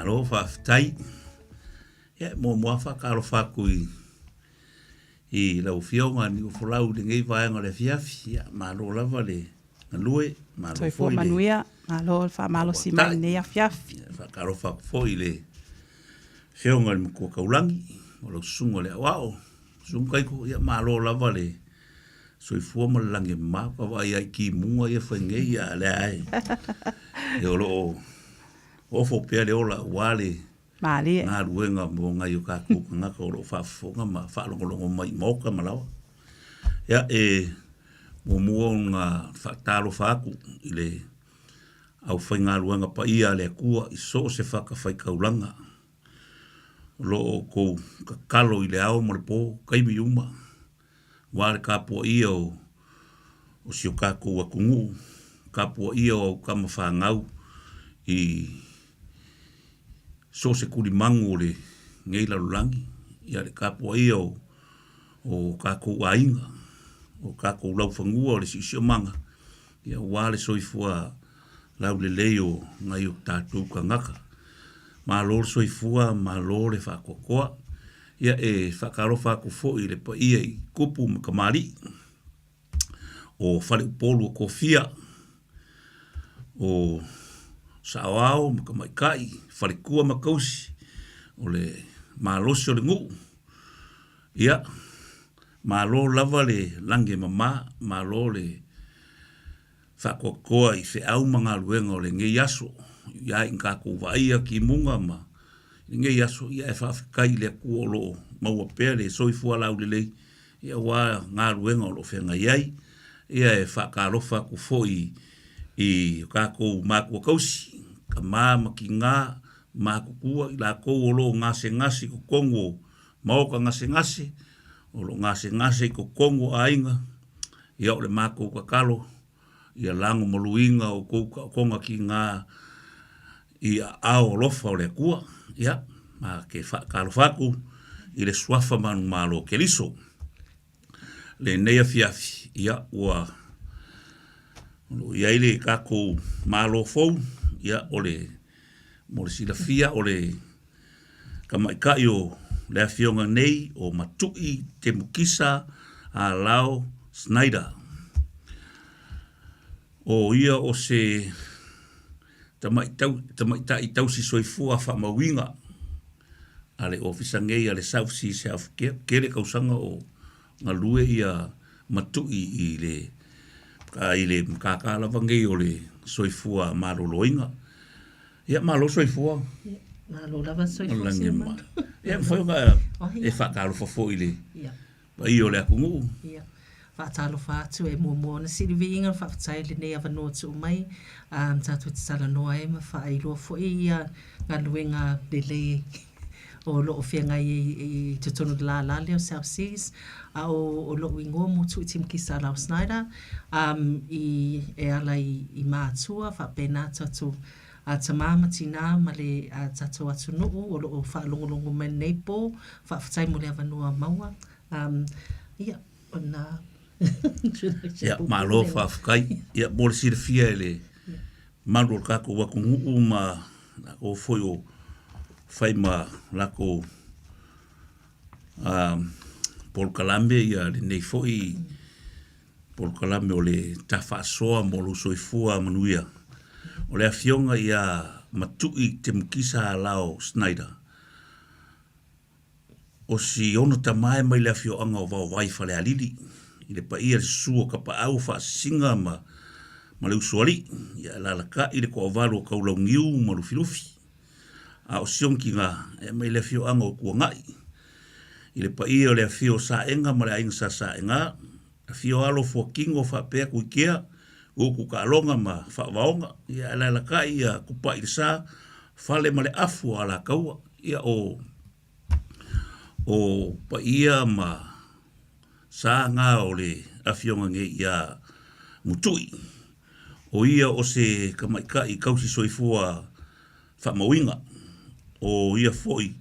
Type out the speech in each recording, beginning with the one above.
Malo faafetai. Ia, e muamua lava faatalofa atu i i lau Afioga Niufolau i lenei vaega o le afiafi. Ia, malo lava le galue, malo Soifua foi le manuia, malo le faamalosi mai i lenei afiafi. Ia, faatalofa atu foi i le Afioga i le Matua Taulagi, o lau Susuga i le Aoao, Susuga Taito, ia malo lava le soifua ma le lagi e mama. Ua vaai lava i timuga ia fai nei, a o lea lava e o lo o ofo pea le ola aua le Malie. galuega mo nai o tatou tagata o lo o faafofoga ma faalogologo mai i maota ma laoa. Ia, e muamua ona faatalofa atu i le aufaigaluega paia a le Atua i so o se fatafaitaulaga o lo o outou tatalo i le ao ma le po, taimi uma, aua le tapuaia o o si o tatou atunuu, tapuaia o au tama fanau i so o se tulimagu o lenei lalolagi, ia le tapuaia o o tatou aiga, o tatou laufanua o le siosiomaga, ia aua le soifua laulelei o nai o tatou tagata. Malo le soifua, malo le faatoatoa. Ia e faatalofa atu foi i le paia i tupu ma tamalii o faleupolu o tofia, o saoao ma tamaitai, faletua ma tausi, o le malosi o le nuu. Ia, malo lava le lagi e mama, malo le faatoatoa i feau ma galuega o lenei aso. Ia ina tatou vaaia timuga ma lenei aso, ia e faafetai i le Atua o lo o maua pea le soifua laulelei ia aua galuega o lo o feagai ai. Ia e faatalofa atu foi i o tatou matua tausi, tama ma tina, matutua, i latou o lo o gasegase i totonu o maota gasegase, o lo o gasegase i totonu o aiga, ia o le matou tatalo, ia lagomaluina outou taotoga tiga i aao alofa o le Atua. Ia, ma te faatalofa atu i le Suafa manumalo o Keriso. Lenei afiafi, ia ua o lo o i ai le tatou Malo fou, ia o le mo le silafia o le tamaitai o le afioga nei o Matui Temukisa Alao Snyder. O ia o se tamaitai tausi soifua faamauina a le ofisa nei a le South Seas Health Care. Tele tausaga o galue ia Matui i le i le matata lava nei o le soifua maloloina. Ia, malo soifua. Ia, malo lava soifua Lagi ma. Ia, mafai ona e faatalofa foi i le paia o le atunuu. Ia, faatalofa atu e muamua ona sili viiga ma faafetai i lenei avanoa tuu mai um, tatou te talanoa ai ma faailoa foi ia galuega lelei o lo o feagai ai i totonu o le lālā lea o South Seas. A o, o lo'u igoa Motu'i Timokisa Alau Snyder, um, i, e ala i, i mātua, faapena tatou a tamā ma tinā ma le a tatou atunuu o lo o faalogologo mai lenei pō. Faafetai mo le avanoa maua. Um, ia, o lena Ia, malo faafetai. Ia, mo le silafia e le malu o le tatou atunuu ma latou foi o fai ma latou polokalame ia lenei foi polokalame o le tafaasoa mo lou soifua manuia. O le afioga ia Matui Temukisa Alao Snyder, O si ona tama e mai le afioaga o Vaovai Falealili, i le paia le susu o Tapaau o Faasisiga ma ma le Usoalii, ia e alalatai le toavalu o Taulauniu ma Lufilufi. A o si ona tina e mai le afioaga o Tuanai, i le paia o le afio o Saega ma le aiga Sa Saega, afio alo Fuatino faapea Tuitea, Utu Taaloga ma Faavaoga, ia e alalatai ia Tupai le Sa, Fale ma le Afu o Alataua, ia o o paia ma sa na o le afioga nei ia Mutui. O ia o se tamaitai tausi soifua faamauina. O ia foi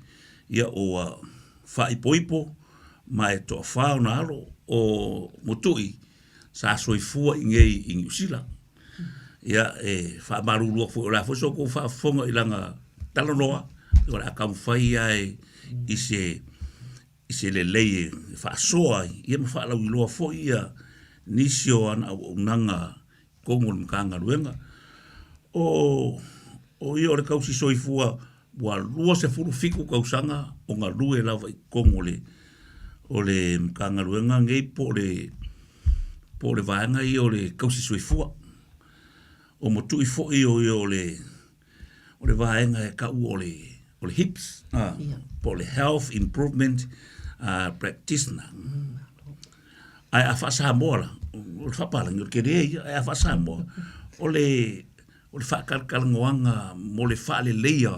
ia ua faaipoipo ma e toafa ona alo o Mutui sa soifua i nei i Niu Sila. Ia, e faamalulu atu foi, o le a foi so outou faafofoga i lana talanoa. o le a taumafai lava i se i se lelei e faasoa ai ia ma faalauiloa foi ia nisi o ana auaunaga i totonu o le Matagaluega. O o ia o le tausi soifua ua 27 tausaga o galue lava i totonu o le o le Matagaluega lenei po o le po o le vaega ia o le tausi soifua. O matui foi o ia o le o le vaega e tau o le o le HIPS, po o le Health Improvement Practitioner. Ae a faa-Samoa la, o le faapalagi o le tele ia, ae a faa-Samoa, o le o le faatalatalanoaga mo le faaleleia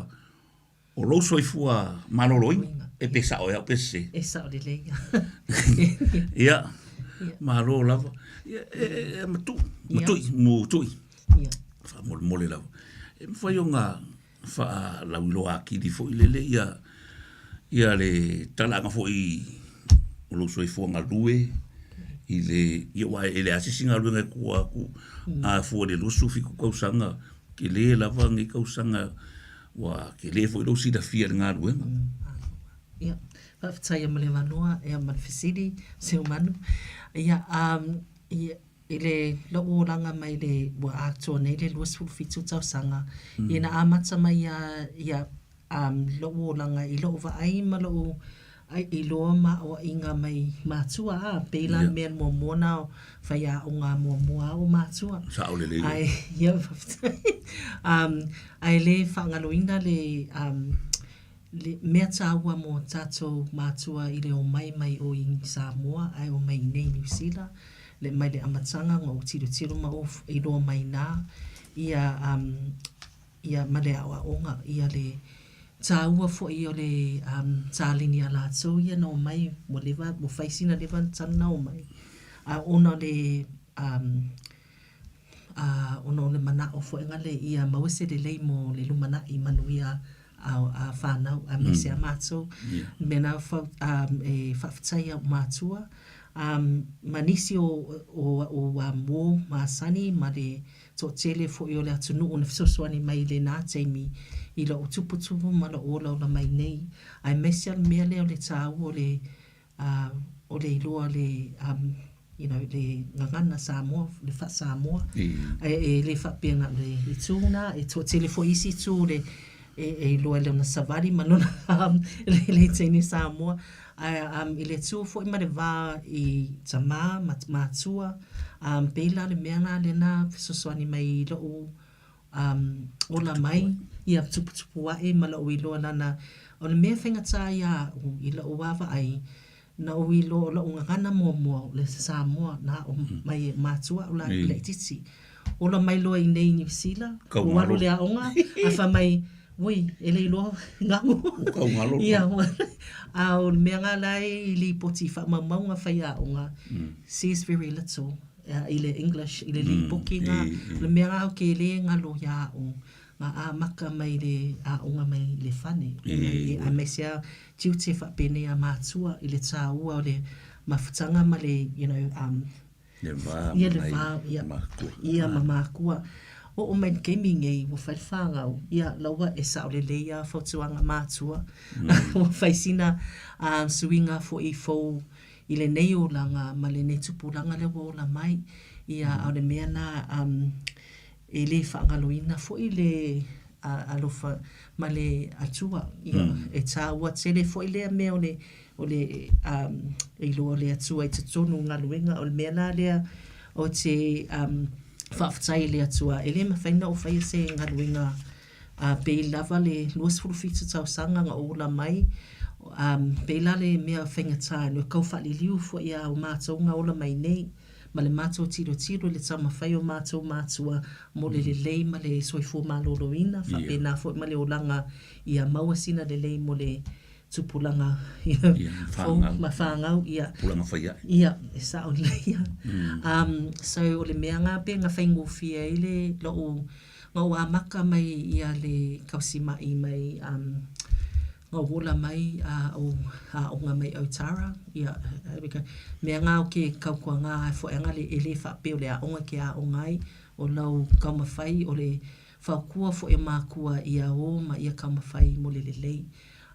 o lou soifua maloloina, e pe sao e au pe sese? E sao lelei. Ia, malo lava. Ia, e, e, matu, matui, mutui. Ia. Faamolemole lava. E mafai ona faalauiloa atili foi lele ia ia le talaaga foi o lou soifua galue i le ia aua e leai lava se isi galuega e tua atu a fua i le 27 tausaga, tele lava nei tausaga ua tele foi lou silafia i le galuega. Ia, faafetai ia ma le avanoa ia ma le fesili Seumanu. Ia, um, ia, i le lou olaga mai le ua atoa nei le 27 tausaga, ia na amata mai ia ia um, lou olaga i lou vaai ma lou iloa ma aoaiga mai matua a, pei la le mea muamua na o faiaoga muamua a o matua. Sao lelei. Ae, ia, faafetai. Um, ae le faagaloina le um, Le mea taua mo tatou matua i le omai mai o i Samoa ae omai inei i Niu Sila, le mai le amataga ona ou tilotilo ma ou iloa mai ina ia um ia ma le aoaoga ia le taua foi o le um taleni a latou ia na omai ua leva ua fai sina leva talu na omai a ona o le um a ona o le manao foi ngale ia maua se lelei mo le lumanai manuia a a whanau aemaise a matou. Le mea na e faafetai i a'u matua ma nisi o o a'u uo masani ma le toatele foi o le atunuu na fesoasoani mai i lena taimi i lo'u tuputupu ma lo'u olaola mai nei aemaise a le mea lea o le taua o le a o le iloa le um you know le gagana Samoa le faa-Samoa e e le faapea na o le itu na e toatele foi isi itu le e e iloa i lona savali ma lona um le le teine Samoa ae um i le itu foi ma le va i tamā ma matua um pei la le mea la lena fesoasoani mai i lo'u um ola mai ia tuputupu aʻe ma loʻu iloa lana o le mea faigata ia aʻu i loʻu lava vaai na ou iloa o loʻu gagana muamua o le Samoa na aʻo mai e matua aʻu laitiiti. Ola mai loa inei i Niu Sila, ua alu i le aoga a fai mai, ui, e le iloa gagu. Ia, a o le mea nga la e i lipoti i faamaumauga faiaoga, says very little i le English, i le lipoki nga, o le mea nga ou ke le galo ia aʻu, nga amaka mai le aoga mai le fale, aemaise a tiute faapenei a matua i le taua o le mafutaga ma le, you know, um, Le va ia le va, ia, makua. Ia ma makua. Oo mai le taimi nei, ua fai le fanau, ia, laua e sao lelei a fautuaga matua. Ua fai sina um, suiga foi fou i lenei olaga ma lenei tupulaga lea ua ola mai. Ia, a o le mea na, um, e le faagaloina foi le alofa ma le Atua. Ia, e taua tele foi lea mea o le, o le e iloa o le Atua i totonu o galuega. O le mea la lea ou te faafetai i le Atua, e le mafai ona ou faia se galuega pei lava le 27 tausaga na ou ola mai, pei la le mea faigata, e tau faaliliu foi ia o matou na ola mai nei. ma le matou tilotilo i le taumafai o matou matua mo le lelei ma le soifua maloloina, faapena foi ma le olaga ia maua sina lelei mo le tupulaga fou ma fanau. Ia, tupulaga fai ae. Ia, e sao lelei ia. So o le mea na pe na faigofie ai le lou na ou amata mai ia le tausima'i mai Na ou ola mai a ou aoga mai Otara, ia, mea nga o ke kaukuaga ae foeaga le e le faapea o le aoga ke aoga ai, o lau taumafai o le Fautua foi o makua ia o ma ia taumafai mo le lelei.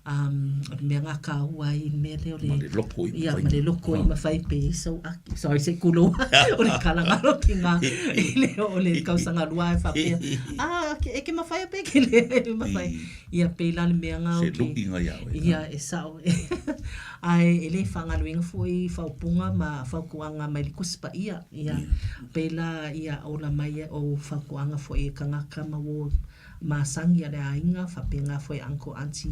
Um, o le mea ngā kāua ai le mea lea o le... Ma le loko i Ia, ma le loko i mawhai pe i sau aki. Sorry, se kulo. O le kalangalo ki ngā, i le, o le kausanga lua e whapea. Ah, ke, e ke mawhai a pe ke le, e mawhai. Ia, pe la le mea ngā o Se ke... luki ngā ia oe. Ia, e sao. Ae, e le whangaluinga foi whaupunga ma whaukuanga mai le kusipa ia. Ia, pe la ia ola mai o whaukuanga foi e kangaka ma wo masangi a le aiga, faapena foi uncle aunty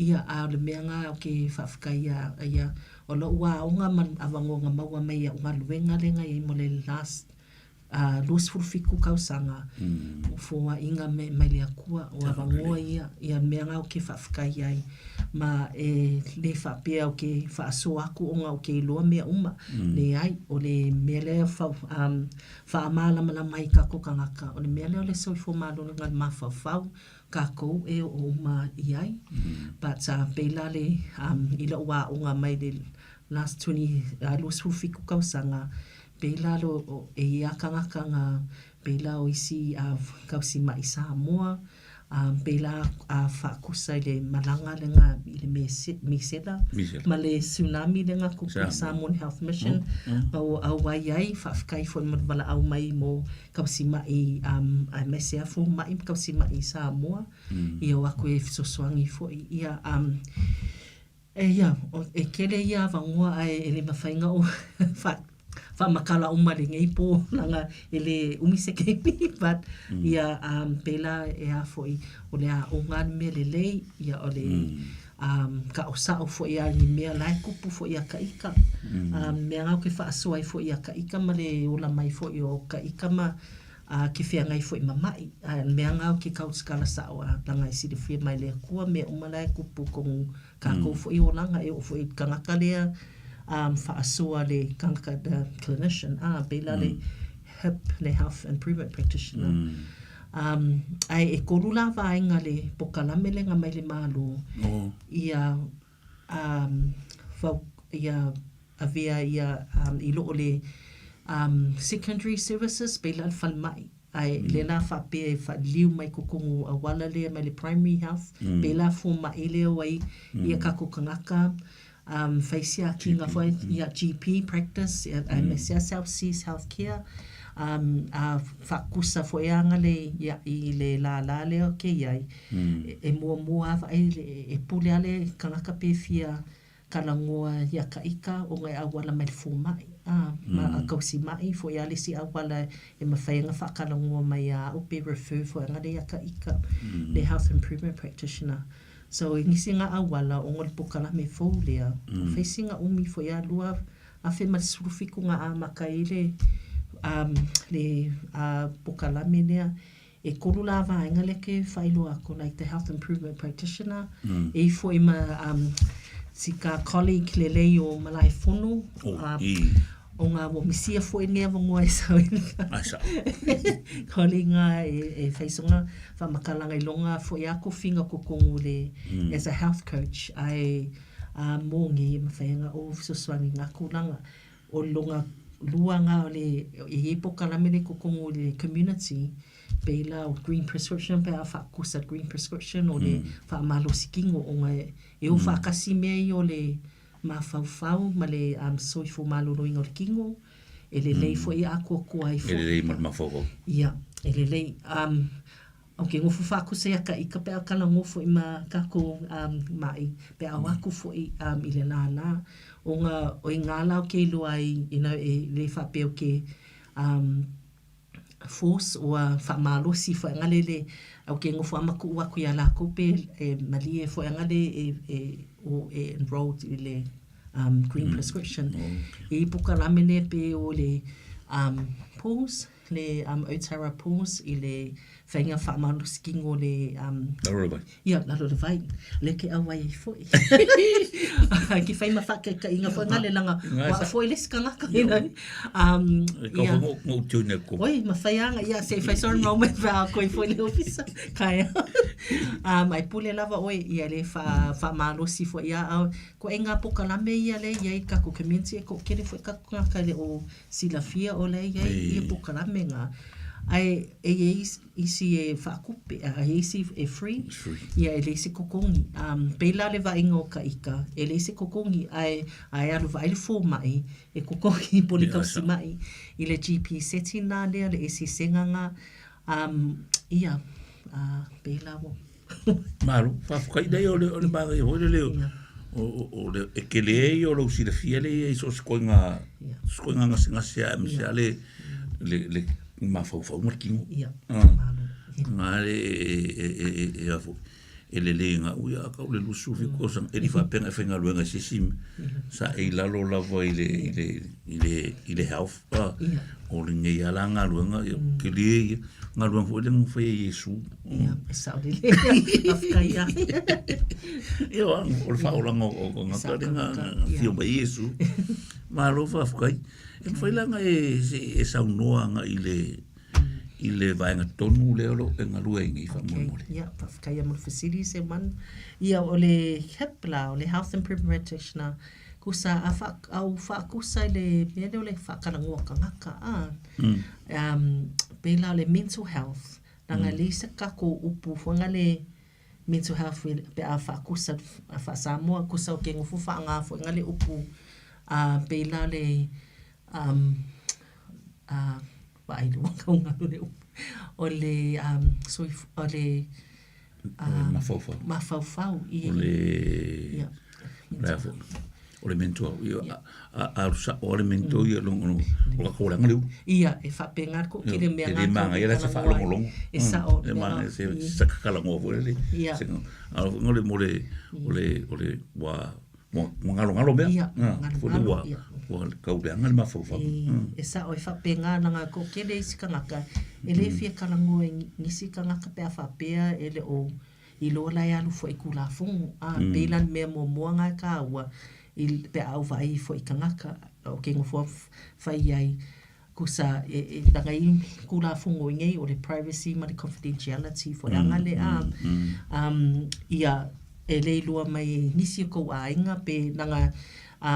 ia, a o le mea na o ke faafetai ia ia, o lou aoga ma avanoa maua mai iaʻu galuega lea na iai mo le last 27 tausaga, o foaiga mai le Atua, o avanoa ia, ia mea na ou ke faafetai ai, ma e le faapea ou ke faasoa atu ona ou ke iloa mea uma, leai, o le mea lea Faamalamalama ai kākou kānaka, o le mea lea o le soifua maloloina o le mafaufau kākou e oo uma i ai. But pēlā le, i lou aoga mai le last 20, 27 tausaga, pēlā lo, e i a kānaka ngā, pēlā o isi tausimaʻi Samoa, Pēlā a faakusa i le malaga lena i le Misela ma le tsunami lena tupu i Samoan Health Mission ma ua auai ai, faafetai foi mo le valaau mai mo tausimaʻi aemaise lava fomaʻi ma tausimaʻi i Samoa ia o atu e fesoasoani foi. Ia, Eia, e tele ia avanoa ae e le mafai ona ou faamatala uma i lenei pō leaga e le umi se taimi but ia pēlā e a foi o le aoga a le mea lelei ia o le taʻosaʻo foi a ni mea la e tupu foi ia taʻita. Mea na ou te faasoa ai foi ia taʻita ma le ola mai foi o taʻita ma ke feagai foi ma maʻi. A o le mea na ou te tausikala saʻo a leaga e silafia mai le Atua mea uma la e tupu i totonu kākou foi olaga e oo foi i le tagata lea faasoa le tagata the clinician a pēlā le HIP le Health Improvement Practitioner. Ae ʻekolu la vaega le pokalame lea mai le Malo ia ia avea ia i loo le secondary services pēlā le falemai. Ae lea la faapea e faaliliu mai totonu auala lea mai le primary health, pēlā fomaʻi lea o ai ia kākou tagata, fai siakiga foi ia GP practice aemaise lava South Seas Health Care, a faakusa foi lava le ia i le lālā lea o ke i ai, e muamua lava vaai e pule lava le tagata pe fia Talanoa ia taʻita ona e ʻauala mai le fōmaʻi, a, ma a tausimaʻi foi a le isi ʻauala e mafai ona faatalanoa mai iā au pe refer foi ana le ia taʻita le health improvement practitioner. So i nisi nga ʻauala ona o le pokalame fou lea, ua fai sina ʻumi foi a 2017 nga amata ai le, um, le pokalame lea. ʻEkolu la vaega lea ke faailoa aku, like the health improvement practitioner, e ifo i ma um, sika colleague lelei o Malaefono, Oh, i. o ngā ua misia foi nei avanoa e sau i Ai sao. colleague ngā e, e whaisonga whamakalanga i longa foi a kofinga kokongu le as a health coach ae a mōngi e mawhai anga o fesoasoani ngā kūlanga O longa lua nga o le e iai pokalame le kokongo i le community pēlā o green prescription pe a faakusa green prescription o le faamalosi kino ona e o faatasi mea ia o le mafaufau ma le soifua maloloina o le kino e lelei foi e ākoakoa ai foi. E lelei ma le mafaufau. Ia, e lelei. Ou ke nofo faakusa ia taʻita pe a talanoa foi ma kākou maʻi, pe a o aku foi i le lālā. Ona o i ngā la o ke iloa ai, you know, e le faapea o ke force ua faamalosi foi ana le le, ou ke nofo a matuʻu aku iā lākou pe e malie foi ana le e, e, o e enrolled i le green prescription. I pokalame lea pe o le pause. le Otara Pools i le faiga faamalosi kino le Lalo le vai. Ia, lalo le vai. Le ke auai ai foi. Ke fai ma whakaitaiga foi ngā le langa. Wa foi le isi kangaka, you know. E kau Ia. ngō ngō tune ko. Oi, ma whai anga, ia, se whai sorry mau me wha koe foi le ofisa. Kai. Ai pule lava oi, ia le wha, whaamalosi foi ia au. Ko e ngā pokalame ia le ia i kako community e ko kere foi kako ngā kai le o Silafia ʻole ia i ia pokalame nga. Ae e i ai isi e faatupe, a e i ai isi e free, ia e leai se totogi. Pei la le vaaiga o ka ika, e leai se totogi, ae a e alu vaai le fomai, e totogi po o le tausimai i le GP setting la lea, le eseesega lena. Ia, pei la ua... Malo, faafetai. Leai, o le, o le manaia foi lele o, le, e tele ia o lou silafia lea i ai i so o se ituaiga, se ituaiga gasegase lava aemaise lava le, le, le mafaufau ma le tino. Ia, Ah. malo. Na le e, e, e, e, e, a foi, e lelei ga'u ia a kau le 27 tausaga e le i faapea na e faigaluega i se isi sa e i lalo lava i le, i le, i le, i le health, ah, o lenei lava la galuega, ia, tele ia, galuega foi lea na faia e Iesu. Ia, e sao lelei. Faafetai lava. Ia, o le faaolaga o tagata lea na afio mai ai Iesu. Malo faafetai. E mafai la ona e, e saunoa agai i le, i le vaega tonu lea o lo o e galue ai nei faamolemole. Okay, ia, faafetai lava mo le fesili Seumanuel. Ia, o le HIP la, o le Health Improvement Practitioner, kusa a, fa, a ou faakusa i le mea lea o le faatalanoa tagata, a, mm. um, pei la o le mental health, leaga e leai se tatou upu foi lea mental health pe a faakusa faa-Samoa, kusa ou te nofo faaaoga foi lea upu a pei la le um, a vaai le ua tau galo le upu o le um, soif, o le mafaufau. Mafaufau i o le ia le a foi o le mentor ia a a sa o le mentor ia longo o la ko le ia e faapena le toatele o mea e le magaia la se faalogologo e sao e magaia se se kakalagoa foi le se a o le mo le o le o le ua ua galogalo mea ia galogalo ua ua kau leaga le mafaufau e sao e faapena leaga toatele isi tagata e le fia talanoa i nisi tagata pe a faapea e le o iloa la e alu foi i Tulafono a pei la le mea muamua lena e taua i pe a ou vaai ifo i tagata ou te nofo fai ai kusa e e leaga i Tulafono i nei o le privacy ma le confidentiality foi aga le a ia e le iloa mai e nisi o kou aiga pe leaga a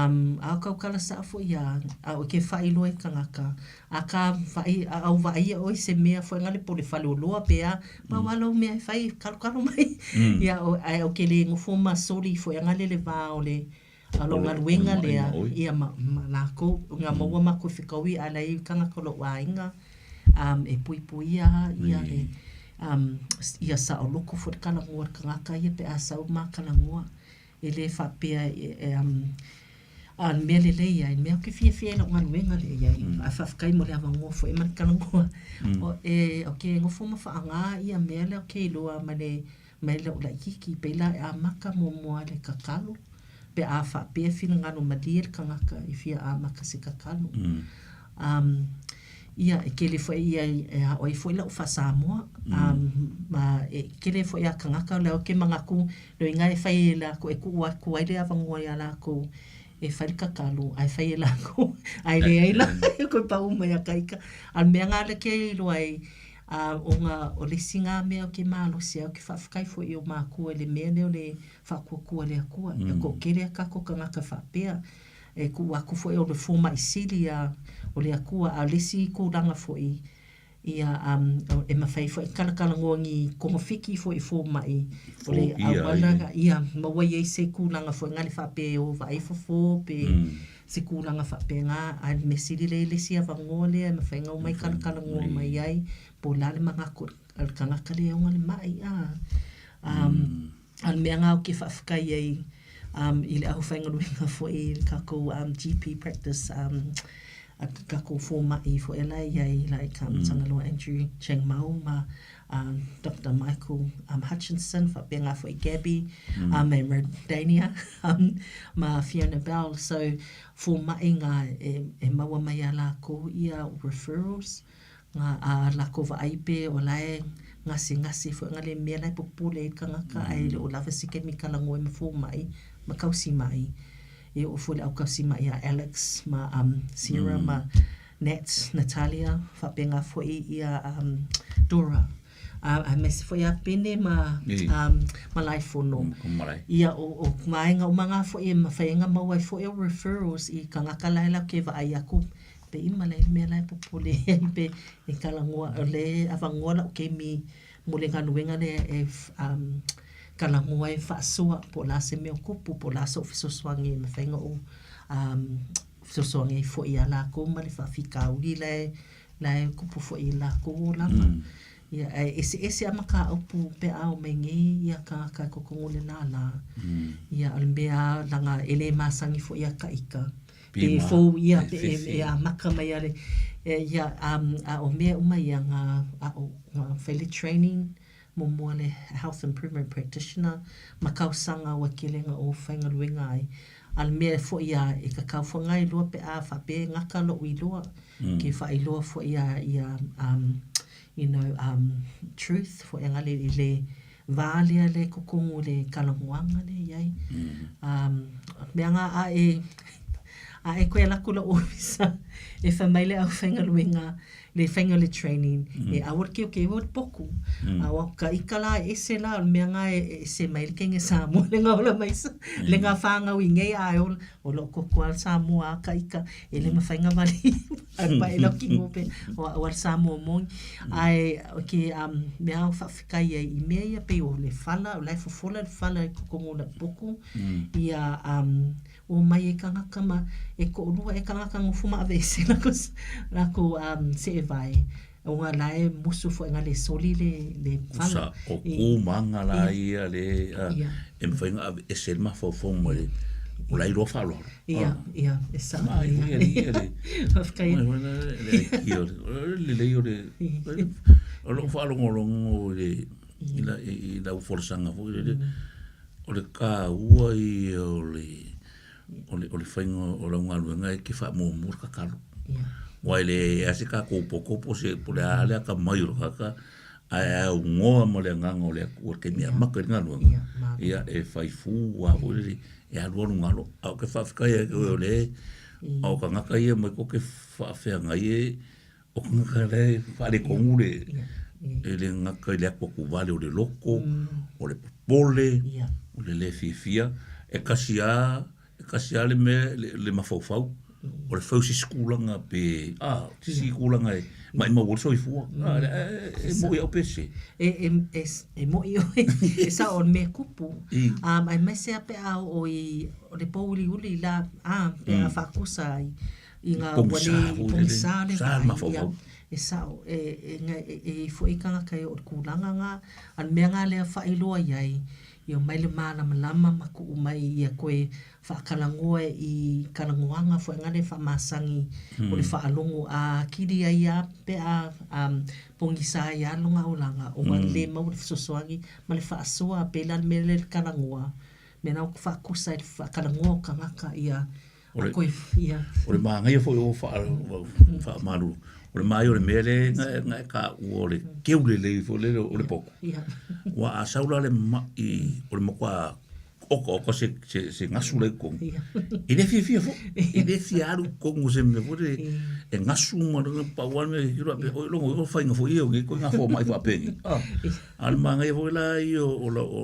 o kau kala saʻo foi ia a ʻoe ke faailoa i tagata Akā, vaai, a au vaaia ʻoe i se mea foi nale po o le faleoloa pe a, pau lava lau mea e fai, kalokalo mai. Ia, o, ae ou te le nofo ma soli foi nale le va o le, o lou galuega lea, ia ma, ma lākou, na maua mākou e fekaui a leai tagata o lou aiga, um, e puipuia ia le, um, ia saoloko foi le talanoa a le tagata ia pe a sau ma talanoa. E le faapea e, e, um, a o le mea lelei ai, le mea ou te fiafia ai i lau galuega lea i ai, ae faafetai mo le avanoa foi ma le talanoa. O, e, ou te nofo ma faaaoga ia mea lea ou te iloa mai le, mai lou laitiiti, pei la e amata muamua i le tatalo, pe a faapea e finagalo malie le tagata e fia amata se tatalo. Um, ia, e tele foi ia e aʻo ai foi lau faa-Samoa. Um, ma e tele foi a tagata lea ou te manatu, loiga e fai e lākou, e tuu atu ai le avanoa iā lākou e fai le tatalo, ae fai e lākou, ae leai la, e toe pau mai ia ka ika. A o le mea lena lea ke iloa ai, a, ona o le isi lena mea ou te malosi ai, ou te faafetai foi i ou mākua i le mea lea o le faatuatua i le Atua. E toatele a tatou tagata faapea. E tuu atu foi o le fomai sili a o le Atua, a o le isi tulaga foi, ia, e mafai foi ona talatalanoa ni togafiti foi i fomai o le auala, ia, maua i ai se tulaga foi lea faapea e o vaai fofo pe se tulaga faapena, a o le mea sili lea i le isi avanoa lea e mafai ona omai talatalanoa mai ai po o le a le manatu o le tagata lea e ona le mai, a. A o le mea lena ou te faafetai ai um, i le aufaigaluega foi i le tatou um, GP practice um, a tatou fomai foi la e i ai like um, Tagaloa Andrew Chang Mau ma um, Doctor Michael um, Hutchinson faapena foi Gabby um, and Rodania um, ma Fiona Bell. So fomai ngā e, e maua mai iā lākou ia referrals Ngā, ā lākou vaai pe o la e gasegase foi nga le mea la e popole ai le tagata ae le o lava se taimi talanoa ai ma fomai ma tausimai. E oo foi i le au tausimai a Alex ma um Sarah ma Nat, Natalia faapena foi ia um Dora. A aemaise foi ia Pene ma um Malaefono. Ia o o vaega uma na foi e mafai ai ona maua ai foi au referrals i tagata la e latou te vaai atu. Pe ima la i le mea la e popole ai pe e kalagoa o le avanoa la'u taimi mo le galuega lea e um kalagoa ai faasoa po o le a se mea o tupu po o le a so'u fesoasoani e mafai ona ou um fesoasoani ai foi iā lakou ma le faafitauli la e la e tupu foi i lakou olaga. Ia ae eseese lava mataupu pe a omai nei ia tagata i totonu o le lālā. Ia o le mea lava leaga e le masani foi ia taʻita pe fou ia pe e amata mai lava ia a o mea uma ia na aʻo na fai le training muamua le Health Improvement Practitioner ma tausaga ua tele na ou faigaluega ai. A o le mea foi a e tatau foi ona iloa pe a faapea e gata lo'u iloa ke faailoa foi a ia um you know um truth foi aga le i le va lea le totonu o le talanoaga lea i ai. Um mea nga a e a e koe alu atu i lou ofisa e fai mai le aufaigaluega le faiga o le training e aua le keokeo o le poku. A o ka ika la e ese la o le mea nga e ese mai le kenge Samoa le nga ola mai le nga whāngau i ngei a e ola o lo koko a Samoa a ka ika e le mawhai nga wali a pa e lau ki pe o o al Samoa moni ae o ke um mea o whaawhikai ai i mea ia pe o le whala o lai fofola le whala i kokongo la poku ia um ua mai e kangaka ma e koʻolua e kangaka nofo ma ʻaweʻese lākou lākou um seʻewae o nga la e musu foi nga le soli le le fala. Kusa o ku manga la ia le e mawhai nga ʻaweʻese le mafaufau ma le o la iloa faaaloalo. Ia, ia, e sao. Mai foi ali ia le. Faafetai. Mai foi le aikia o le lelei o le o lou faalogologo i le i la i lau folasaga foi lele O le taua ia o le, o le, o le faiga o lau galuega e te faamuamua le tatalo. Aua e leai lava se tatou poto po o se, po o le a le atamai o le tagata, ae a aunoa ma le agaga o le Atua i le taimi e amata ai le galuega, ia e fai fu lava foi lele, e alualu galo. Ae ou te faafetai ia te oe o lea, o tagata ia mai tou te faafeagai e O kangaka la e faaletonu le, e le gata i le atuatuvale o le loto, o le popole, o le le fiafia. E kasi a, e kasi a le mea, le, le mafaufau, o le fai o se isi tulaga pe, a, se isi tulaga e maimau ai le soifua. A, e, e moʻi au pe se. E, e, e, e moʻi ʻoe, e sao o le mea kupu. Um, aemaise a pe a oo i, o le pōuliuli la, a, pe a faakusa ai. I ngā ua le, i pogisa le vaai, ia, e sao, e, e, e, e i foi kangaka e o le kūlanga ngā, a le mea ngā lea whaailoa i ai, i o mai le mālamalama ma kuʻu mai ia koe whaakalangoa i kalangoaga foi ngā le whaamasangi o le whaalongo a kiri ai a pe a um, pogisa ai a longa olaga o ngā le mau le fesoasoani ma le whaasoa pēlā le mea le kalangoa mea nā o ka whaakusa i le whaakalangoa o kangaka ia O le, o le māngaia foi o faamalulu, o le māia o le mea lea na e taua o le keu lelei foi lele o le poto. Ua a sau la le maʻi o le matua okaoka se, se, se gasu la i totonu, e le fiafia foi, e le fia alu i totonu o se mea foi lele e gasu ma le pau lava le mea e kilo ape, oi logo o faiga foi ia o nei koina fomai faapenei. A o le māngaia foi la ia o, o, o,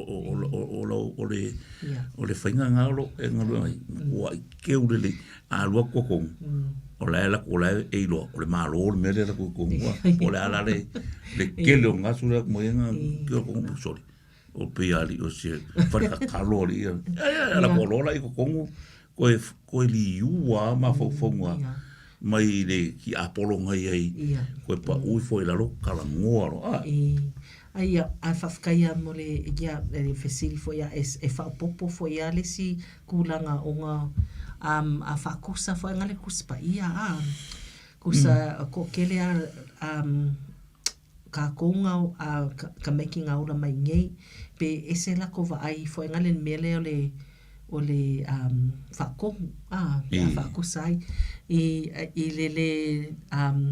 o, o, o le, O le faiga lena o lo e galuega ai, matua i keu lelei, a alu atu totonu, o la e alu atu, o la e iloa, o le Malo le mea lea e alu atu i totonu, po o le a la le, le tele o gasu lea mai ai na keu totonu, sorry, o pei a alii o se fale tatalo alii ia, e ala atu loa la i totonu, koe, koe liu lava mafaufauga mai le tiapolo na i ai, koe pau ifo i lalo, talanoa loa. Ai ia, ae faafetai a mo le, ia, le fesili foi a e, e faaopoopo foi a le isi kulaga o nga, um, a faakusa foi nga le Tusi Paia, a, kusa toatele a, um, kākou nga, a, ka, ka maiki nga ola mai nei, pe ese lakou vaai foi nga le mea lea o le, o le um, faakohu, a, pe a faakusa ai, i, i le le um,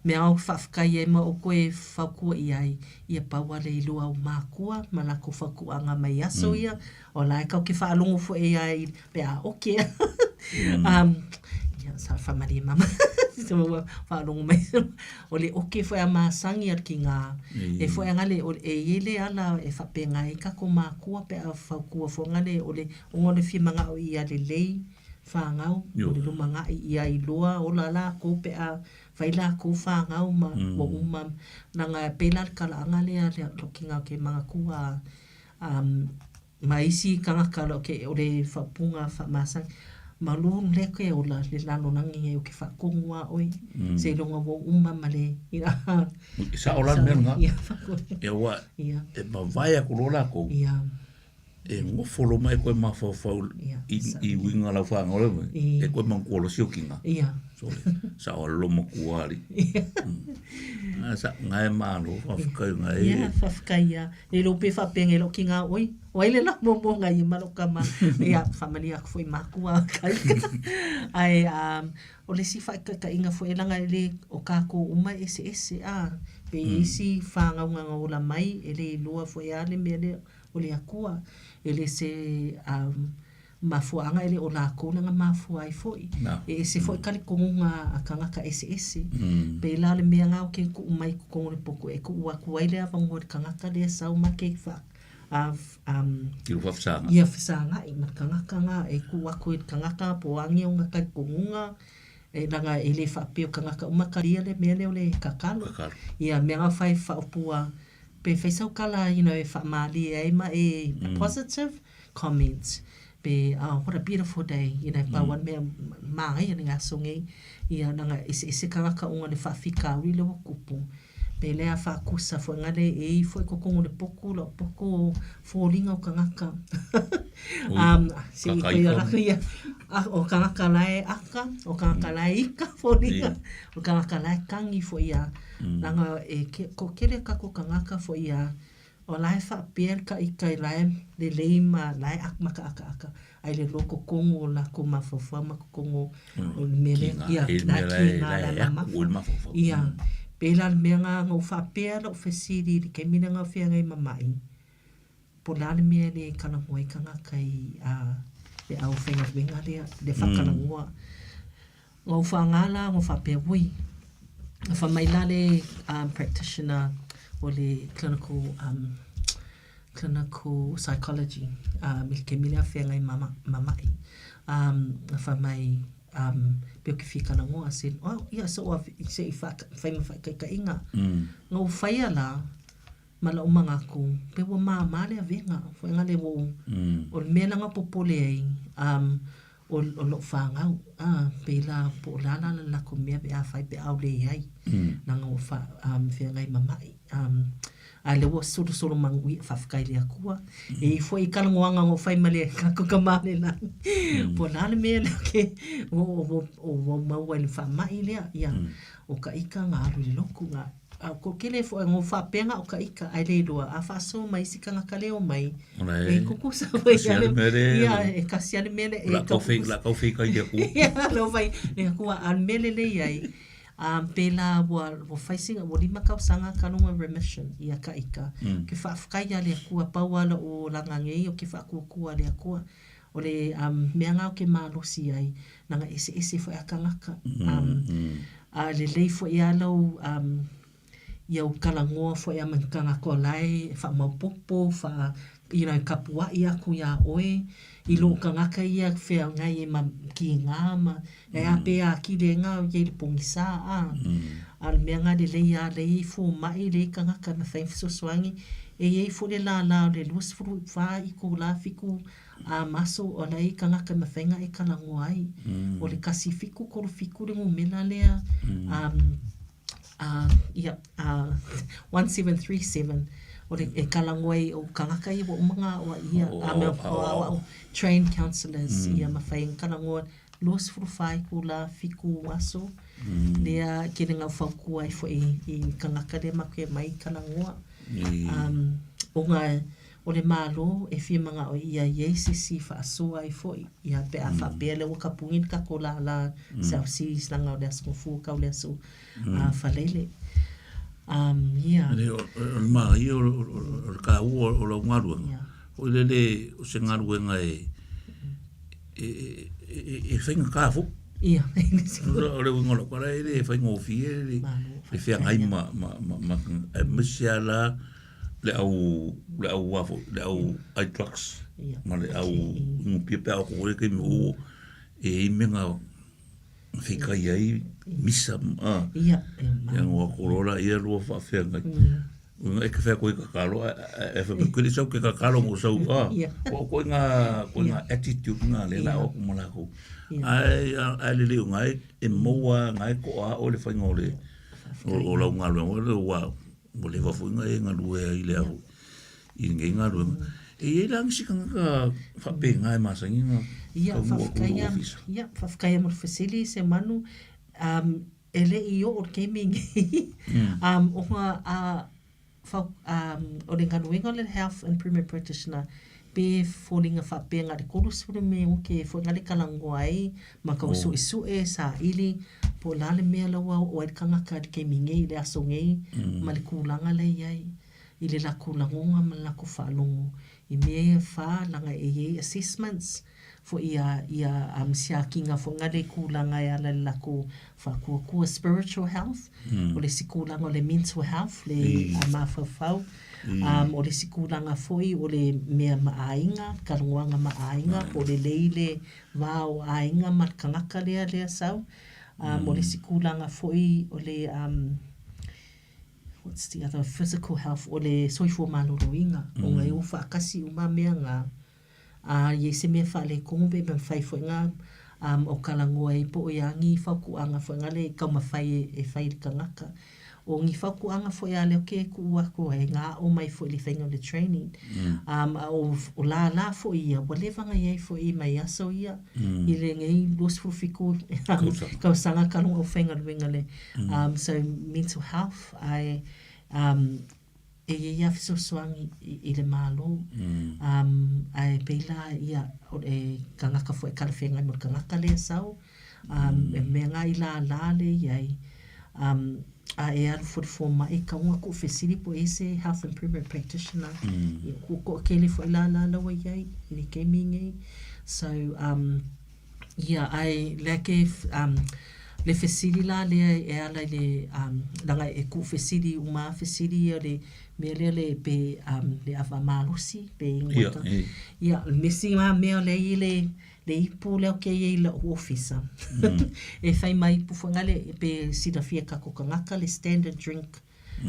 mea ao faafetai ai ma o koe fautua i ai, ia pau a le iloa o mākua ma lākou fautuaga mai aso ia, o la e kau ke faalogo foi ai pe a oke. Um, ia, sa whamarie mama. So, ua faalogo mai. O le oke foi a masangi al ki ngā. E foi anga le, o, e i le ala e whapenga ai kako mākua pe a fautua foi anga le, o le, onga o le whimanga o i a le lei, Whāngau, o le lumanai ia iloa ola lākou pe a fai lākou whāngau ma ua uma leaga e pei la le talaaga lea le lokiga o ke magakua a ma isi tagata o ke o le faaupuga faamasani ma lo lea ke ola le lalolagi nei o ke faatonu a oe seiloga ua uma ma le E sao la le mea lena. Ia aua e mavae atu loa lakou. E nofo loa mai e koe mafaufau i uiga lau fanau lea mai, e koe manatua loa siokiga. Sole, sao a lolo matua alii. Sa, nga e malo, faafetai nga e. Ia, faafetai ia. E le pe faapea ngai lou kiga oi. O ai le la muamua ngai ma lou tama. Ia, faamalie atu foi i makua kai. Ae, o le isi faataitaiga foi leaga e le, o tatou uma e eseese, a. Pe i ai isi fanauga na ola mai, e le iloa foi lava le mea lea. o le Akua, e le se mafuaaga e le o lakou lana mafua ai foi. E ese foi talitonuga a tagata eseese. Pei la o le mea na o ke tuu mai i totonu o le potu e tuu atu ai le avanoa i le tagata lea e sau ma ke Ia fesagai ma le tagata na e tuu atu i le tagata po o a ni ona talitonuga e leaga e le faapea o tagata uma talia le mea lea o le tatalo. Ia mea na fai faaupua Pe fai sau kala you know e faamalie ai ma e positive comments pe oh what a beautiful day you know pau a le mea manaia le aso nei ia leaga eseese tagata ona le faafitauli lea ua tupu pe lea faatusa foi na le e i foi totonu o le potu lau potu o foliga o tagata se i toe ala atu ia o tagata la e aka o tagata la e ika foliga o tagata la e kagi foi ia Leaga e ke, toatele tatou tagata foi ia, o la e faapea le taitai la e lelei ma la e makaakaaka, ae le loto tonu o latou mafaufau ma totonu o le mea lea, ia, la e kiga, la e mamafa. Ia, pei la o le mea lena na ou faapea lou fesili i le taimi lea na ou feagai ma ma'i, Po o le a le mea e le talanoa ai tagata i le aufaigaluega lea, le faatalanoa. Ua ou faaaoga la ua faapea, ui, na fai mai la le practitioner o le clinical, clinical psychology i le taimi lea a feagai ma ma'i, na fai mai, pei ou te fia talanoa, I said, oh ia se i fai ma faataitaiga. Na ou faia la, Ma lou manatu, pei ua māmā le avega, foi na le ua ou, o le mea la na popole ai, o, o lou fanau, a, pei la, po o le a la le latou mea pe afai pe a o le i ai, leaga ua fa, feagai ma ma'i. A lea ua solosolo manuia, faafetai i le Atua. E i ai foi talanoaga na ou fai ma le tatou tama i le lagi, po o le a le mea lea ke, ua, ua, ua maua ai i le faamai lea, ia, o ka ika na alu i le lotu, na, A o toatele foi o faapea na o ka ika ae le iloa a faasoa mai isi tagata le omai e tutusa foi ia le ia e kasi a le mea lea e tau la tau fei kai le Atua ia la fai le Atua a le mea lelei ai a pēlā ua ua fai sina ua lima tausaga talu ona remission ia ka ika ke faafetai ia le Atua pau a lou olaga nei o ke faatuatua le Atua o le mea na o ke malosi ai leaga eseese foi a tagata A lelei foi a lau ia ou talanoa foi a ma ni tagata o la e faamaopopo, faa, you know, kapuaʻi aku iā ʻoe i lou tagata ia feagai ai ma kīgā ma e a pe atili ai ngā ia i le pogisa a. A o le mea lena lelei a lei fomaʻi lei tagata e mafai ona fesoasoani. E i ai foi le lālā o le 24 itulā 7 A maso o la e tagata e mafai ona e talanoa ai. O le 1 7 3 7 le numera lea, um, ia, 1737, o le e talanoa ai o tagata ia ua uma ona aoaia, a mea o aoao, trained counsellors, ia mafai ona talanoa 24 itula, 7 aso, lea ke le fautua ai foi i tagata lea matou te omai talanoa. Um, ona O le Malo e fia manao ia i ai se isi faasoa ai foi, ia pe a faapea lea ua tapuni le tatou lālā South Seas leaga o le Aso Gafua kau le aso Faleile. Um, ia. Le, o, o le manaia o, o, o le taua o lau galuega, foi lele o se galuega e, e, e, e faigata foi. Ia. O le uiga o lau tala e le faigofie le, le feagai ma, ma, ma, ma, aemaise lava la le au le au a foi le au ai drugs ma le au inu pia pe a o ko le taimi o. e i mea whikai ai misa a. Ia, e ngoa korola ia lua whaawhea ngai. Uinga e ka whea koe kakalo, e whea koe kere sau ke kakalo ngo sau, a. Ko koe ngā, koe ngā attitude ngā le la o kumala ko. Ai, ai le leo ngai, e maua ngai ko a o le whainga o le, o lau ngā luenga, o le ua, ua leva foi nga e galue ai le aho i lenei galuega. E i ai la nisi tagata faapena e masani ona taunuu atu i lou ofisa? Ia, faafetai lava mo le fesili Semanu. E le i oo i le taimi lenei, ona o le galuega o le Health Improvement Practitioner pe foliga faapea na o le 30 minute foi na le talanoa ai ma tau suesue, saili po o le a le mea la ua oo ai le tagata i le taimi nei, i le aso nei ma le tulaga la e i ai i le latou lagona ma le latou faalogo i mea ia e fa leaga e i ai assessments foi ia ia siakiina foi na le tulaga e ala i le latou faatuatua spiritual health, o le isi tulaga o le mental health le mafaufau, o le isi tulaga foi o le mea ma aiga, talanoaga ma aiga po o lelei le va o aiga ma le tagata lea lea sau. O le isi tulaga foi o le what's the other, physical health, o le soifua maloloina, ona e o faatasi uma mea na. A i ai se mea faaletonu pe mafai foi na o talanoa ai po o i a ni fautuaga foi na le taumafai e fai i le tagata. O ni fautuaga foi a lea ou te tuu atu ai na aʻo mai foi i le faiga o le training. A o lala foi ia ua leva ona i ai foi mai aso ia i lenei 27 tausaga talu ona ou faigaluega i le so mental health ae e i ai lava fesoasoani i le Malo, ae pei la ia o le tagata foi e talafeagai ma le tagata lea e sau, e mea na i lala lea e i ai, a e alu foi i le fomai, e tatau ona tuufesili po o i ai se health improvement practitioner, ia ua toatele foi lala la ua i ai i le taimi lenei. So, Ia, ae lea ke, le fesili la lea e ala i le, leaga e tuufesili uma lava fesili ia le mea lea le pe, le ava malosi pe ingoa Ia, ia, o le isi lava mea lea e i ai le, le ipu lea ou te i ai i lou ofisa, e fai ma ipu foi lale pe silafia e tatou tagata le standard drink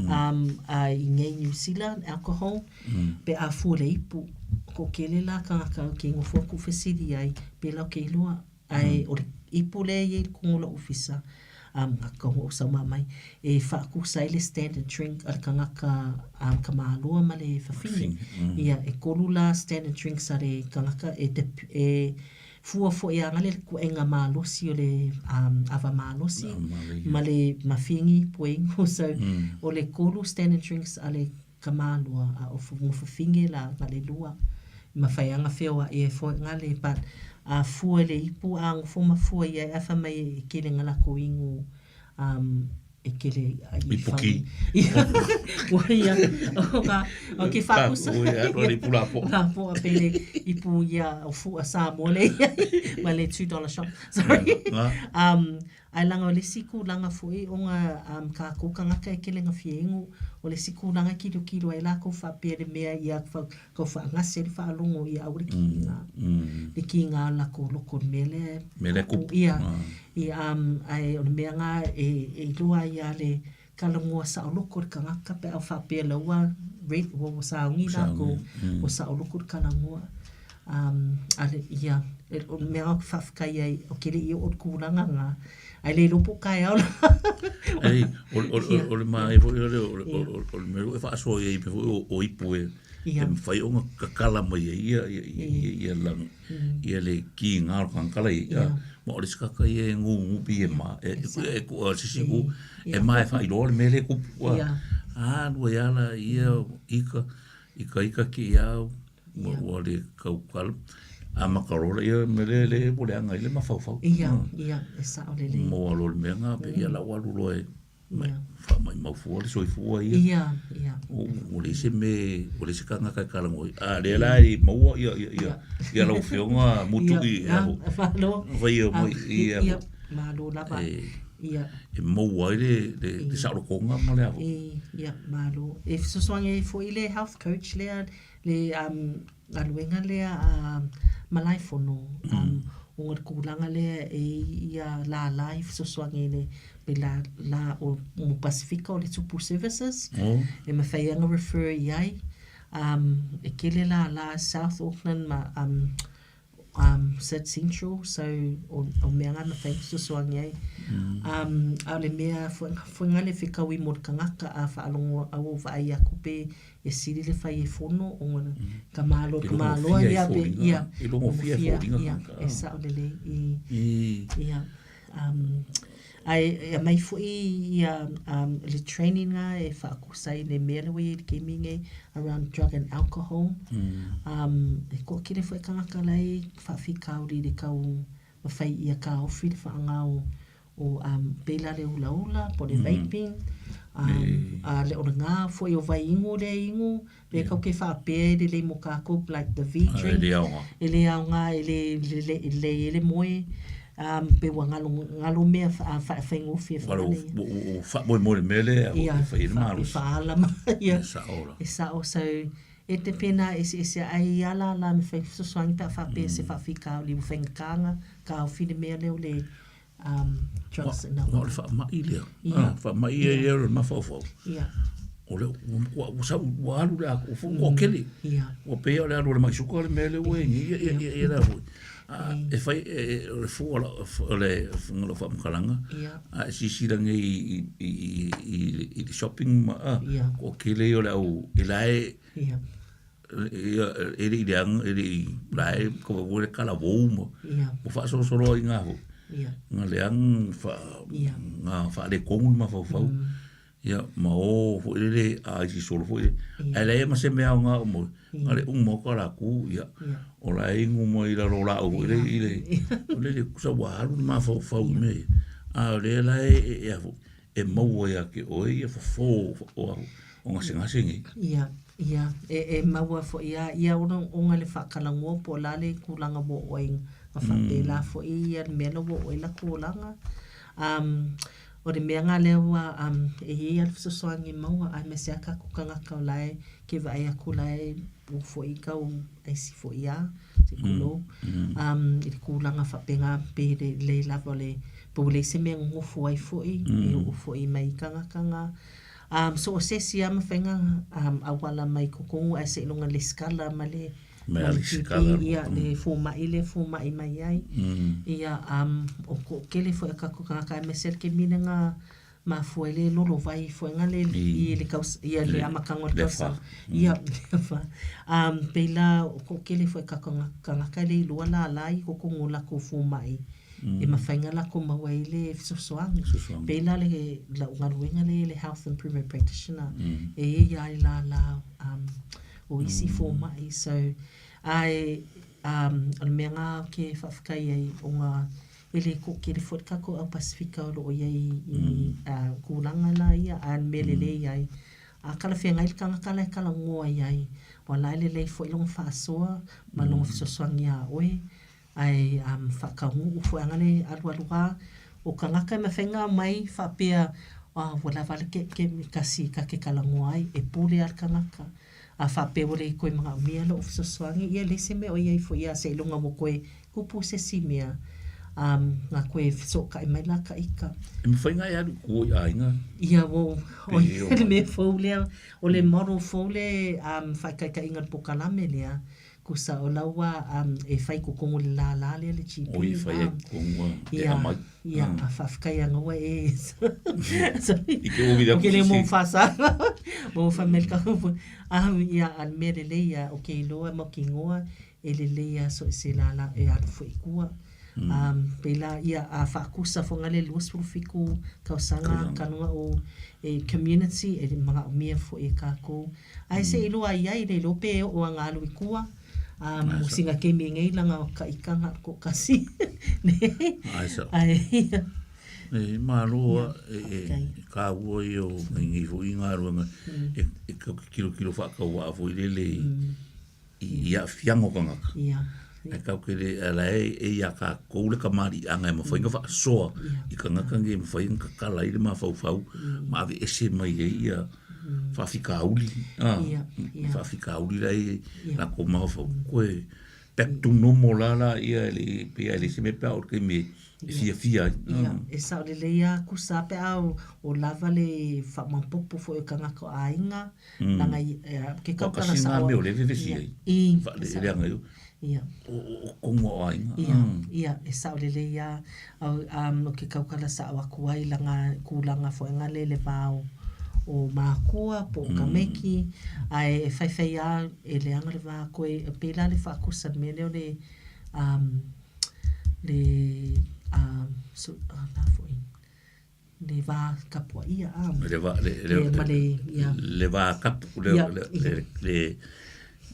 a i nei Niu Sila, alcohol, pe a fua le ipu. Toatele la tagata ou te nofo atu fesili ai, pela ou te iloa. Ae o le ipu lea e i ai i totonu o lou ofisa, tau ou sauma mai, e faatusa ai le standard drink a le tagata tamaloa ma le fafine. Ia, e tolu la standard drinks a le tagata e Fua foi a le kuaiga malosi o le ava malosi ma le mafigi poingo. So, o le kolu standard drinks a le tamaloa a o fafine la na le lua. Mafai a na feoai ai foi nga le but a fua i le ipu a nofo ma fua i ai ae fai mai e kele nga lakou inu e kele ai i Ipu ki. Ua ia, o ka, o ke whakusa. Ua ia, ua ipu la po. La po a pele ipu ia o fua Samoa le ia, ma le $2 shop. Sorry. Ai langa o le isi kūlanga foi o ngā kākou kangaka e kele ngā fiengu, o le isi kūlanga kilokilo ai lākou whapea le mea ia kau whaangase le whaalongo ia aua le kiinga. Le kiinga o lako loko le mea lea. Mea lea kupu. Ia. Ia, ae o le mea ngā e iloa ai ia le kalagoa saoloko le kangaka pe a whapea la ua red, ua ua saogi lākou, ua saoloko le kalagoa. A le, ia, o le mea ngā whawhikai ai, o ke le i o le kūlanga ngā, ae le iloa po o kaeao la. Ei, o le manaia foi lea, o le mea e faasoa i ai mea foi o ipu e, e mafai ona kakala mai ai ia, ia, ia, ia, la, ia le kiga o le tagata ia. Ma o le isi tagata ia e gugu pei e ma, e, e, e, se isi ku, e ma e faailoa le mea lea e kupu. Alu ai lava la ia ika, ika ika ki au, Ua, ua le kau kala. A makarola ia me le le ua leaga ai le mafaufau. Ia, ia, e sao lelei. Mo alo le mea ngā, pe ia lau alu loa e mai, faamaumau fua le soifua ia. Ia, ia. Ua leai se me, ua leai se tagata e kalagoa ai. A lea la e maua ia, ia, ia, ia lau afioga Mutui e aho. Malo. Fai ia mai, ia. Ia, malo lava. Ia. E maua ai le, le, le saolotoga ma le aho. Ia, malo. E fesoasoani ai foi le health coach lea, le galuega lea a Malaefono. Ona o le tulaga lea e i ai ia lala i fesoasoani i le pei la la o mo Pasefika o le Tupu Services e mafai ai ona refer i ai. E tele lala South Auckland ma South Central so o mea na e mafai ona fesoasoani ai. A o le mea foi lea e fetaui mo le tagata a faalogo a ua vaai atu pe e sili le fai e fono ona ka malo ka maloa ia pe ia e logofia e foliga ia e sao lelei i ia ae e aumai foi ia le training na e faakusa i le mea lea ua i ai i le taimi lenei around drug and alcohol e toatele foi tagata la e faafitauli i le tau mafai ia taofi le faaaoga o o pei la le ulaula po o le vaping, a le o lena foi o vaiinu lea e inu, lea tatou te faapea e lelei mo tatou like the V drink, e le aoga, e le lelei ai le moe, pei ua galo galo mea faigofie foi lea. Ua faamoemoe i le mea lea e fai ai le malosi. E faaala ma ia. E sao la. E sao, so e te pēnā eseese ai a lālā me fai fesoasoani pe a faapea se faafitauli ua faigata ona taofi le mea lea o le drugs and alcohol. O le faamai lea. Ia. Faamai ia ia o le mafaufau. Ia. O le ua ua sau ua alu le ua fu ua kele. Ia. Ua pei o le alu o le mai suka le mea lea ua i ia ia ia ia la foi. E fai o le fua o le funga lo faamatalaga. Ia. A e silasila nei i i i i le shopping ma a. Ia. Ua kele ia o le au e la e. Ia. Ia, e le i leaga, e le i, la e kapa foi le kalavou ma, Ia. ua faasolosolo ai ngā foi. Ia. Ngā leaga wha, Ia. ngā whaaletonu i mafaufau. Ia, ma o foi lele a isi solo foi. Ia. Ae leai ma se mea o ngā o mo, Ia. ngā le uma o ka lakou, ia. Ia. O la e ingo mai lalo o lākou foi lele i le, o lele kusa ua alu le mafaufau i mea ia. A o lea la e, e, e a foi, e maua ia te oe ia fofo o, o gasegase nei. Ia, ia, e, e maua foi a ia ona, ona le faatalanoa po o le a le tulaga ua oo ai ma faapela foi ia le mea lea ua oo ai latou olaga. Um, o le mea na lea ua um, e i ai lava le fesoasoani e maua aemaise lava tatou tagata o la e ke vaai atu la e ua foi tau aisi foi a se i tulou, um, i le tulaga faapena pe le lelei lava o le pe ua leai se mea e nonofo ai foi, e oo foi mai tagata na. Um, so o se isi lava mafaiga um, auala mai totonu ae seiloga lesitala ma le Ma ma le lesitala GP, ia, le fomai lea e fomai mai ai. Ia, um, o toatele foi a tatou tagata aemaise le taimi lena mafua ai le lolovai foi na le i le taus ia le amataga o le tausaga. Ia, le afa. Um, pei la o toatele foi a tatou tagata e le iloa lala i totonu o latou fomai e mafai ona latou maua ai le fesoasoani. Pei la le lau galuega lea i le Health Improvement Practitioner e i ai lava le lala um, o isi fomai. So, ae um, o le mea na ou te faafetai ai ona e le toatele foi le tatou au Pasefika o lo o i ai i tulaga la ia, a o le mea lelei ai, a talafeagai le tagata la e talanoa i ai, ua la e lelei foi lona faasoa ma lona fesoasoani iā oe, ae faataunuu foi ana le alualu a o tagata e mafai ona aumai faapea, a ua lava le kasi ta te talanoa ai, e pule lava le tagata. A faapea ua le toe manaomia lou fesoasoani, ia e leai se mea o i ai foi ia seiloga ua toe tupu se isi mea, na toe fesootai mai la ta ita. E mafai ona e alu i tua i aiga? Ia, ua, o le mea fou lea, o le model fou le faataitaiga o le polokalame lea, Kusa o la ua e fai totonu i le lālā lea le GP. Oi, e fai ai totonu a, e aumai. Ia, a faafetai ana ua e. I te ovi O ke le mo whasa. Mo wha me ka upu. Ia, a le mea lelei ia, o ke iloa mau ki ngoa, e lelei a so se lālā e alu foi i tua. Pēlā, ia, a faakusa foi le 27 tausaga ka o e community, e manaomia foi e kākou. Ae se i loa i ai le iloa pe oo a nga alu i kua, mo sina kemi nei langa o ka ikanga ko kasi. Ae sao. Ae ia. E malo a e e kāua ia o ngai nei foi galuega e e kilokilo faatauvaa foi lele i i aafiaga o tagata. Ia. Ae tatou te le, a la e e iā tatou le kamaliʻaga e mafai ona faasoa i tagata nei e mafai ona tatala ai le mafaufau ma aveese mai ai ia faafitauli, a, faafitauli la e i latou mafaufau. Koe. Back to normal la la ia e le pei e le se mea pe a o le taimi e fiafia ai. Ia, e sao lelei a kusa pe a o lava le faamaopopo foi o tagata o aiga, leaga ke tautala sao. Kasi mea o le vevesi ai. I, faaleeleaga ai. Ia. O tonu o aiga. Ia, ia, e sao lelei a o ke tautala sao atu ai leaga tulaga foi le le va o makua po o tamaiti, ae e faifai a e leaga le va koe, e pei la le faakusa le mea lea o le le so, la foi le va tapuaia a. Le va le le ma le ia. Le va kapu le le le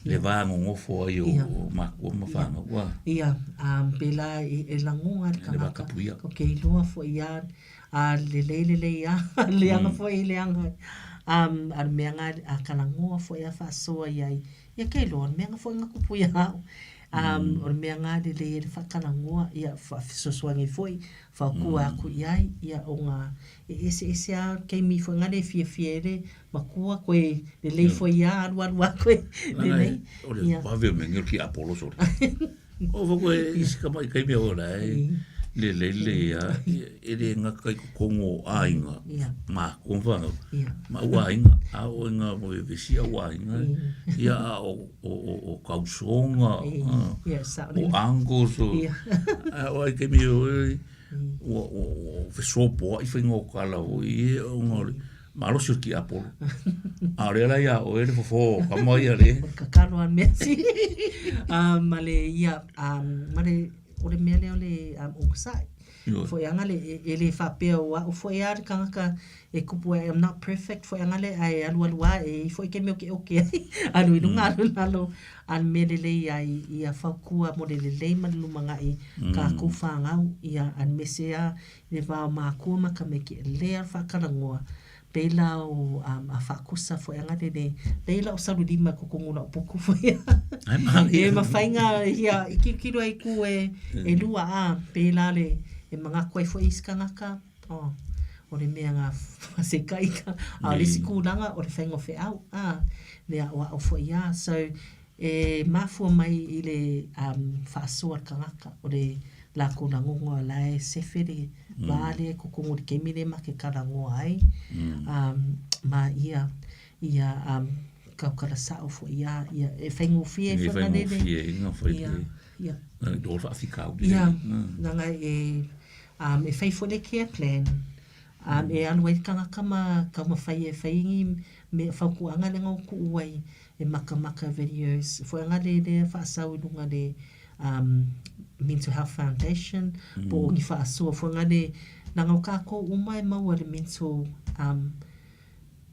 le va gogofo ai o makua ma fanau a. Ia, pēlā e lagona le Le va tagata. kapu ia. Ko ke iloa foi a a lelei lelei a leaga foi leaga. A le mea nga a kalagoa foi a faasoa iai. Ia ke iloa o le mea nga foi nga kupu ia au. O le mea nga lelei e le faakalagoa ia faafesoasoani foi faukua aku iai ia ona e eseese a taimi foi nga le fiafia ai le makua koe lelei foi ia alualu a koe lelei. O le vave o mea nei o le tiapolo sole. O fai koe i si tamaʻi taimi o la e lelei lelei a e le gata i totonu o aiga makua ma fanau ma au aiga a oo ina vevesi au aiga ia a o tausoga o uncles o a oo lava i taimi ua fesopoai faiga o tala foi ia ona o le malosi o le tiapolo. A o lea la ia oe le fofo o tama ia le. O le kakalo a mea si. Ma le ia, ma le, o le mea lea o le onosai. Foi aga le, e le faapea o au foi a le tagata e kupu ai, I'm not perfect foi aga le, ae alualu a e i ai foi taimi ou te oke ai, alu i luga alu i lalo, a o le mea lelei ai ia fautua mo le lelei ma le lumanai kākou fanau, ia aemaise a le va o makua ma tamaiti e lea faakalagoa pei la o a faakusa foi aga lele lei la o salu lima totonu o lau potu foi e mafai na ia i tilotilo ai itu e e lua a pei la le e manatu ai foi isi tagata oh o le mea na fasekai ka a o le isi tulaga o le faiga o feau a le aʻoaʻo foi a so E mafua mai i le faasoa a le tagata, o le lakou lagona la e sefe le va lea i totonu o le taimi lea ma te talanoa ai. Ma ia, ia tautala sao foi ia, ia e faigofie ai foi na lele. E faigofie ai na fai le, ia, ia, faafitauli. Ia, leaga e, e fai foi le care plan. E alu ai le tagata ma taumafai e fai ni mea fautuaga lea na ou tuu ai e makamaka videos foi aga le lea faasau i luga le um, Mental Health Foundation po o ni faasoa foi aga le leaga o kākou uma e maua le mental um,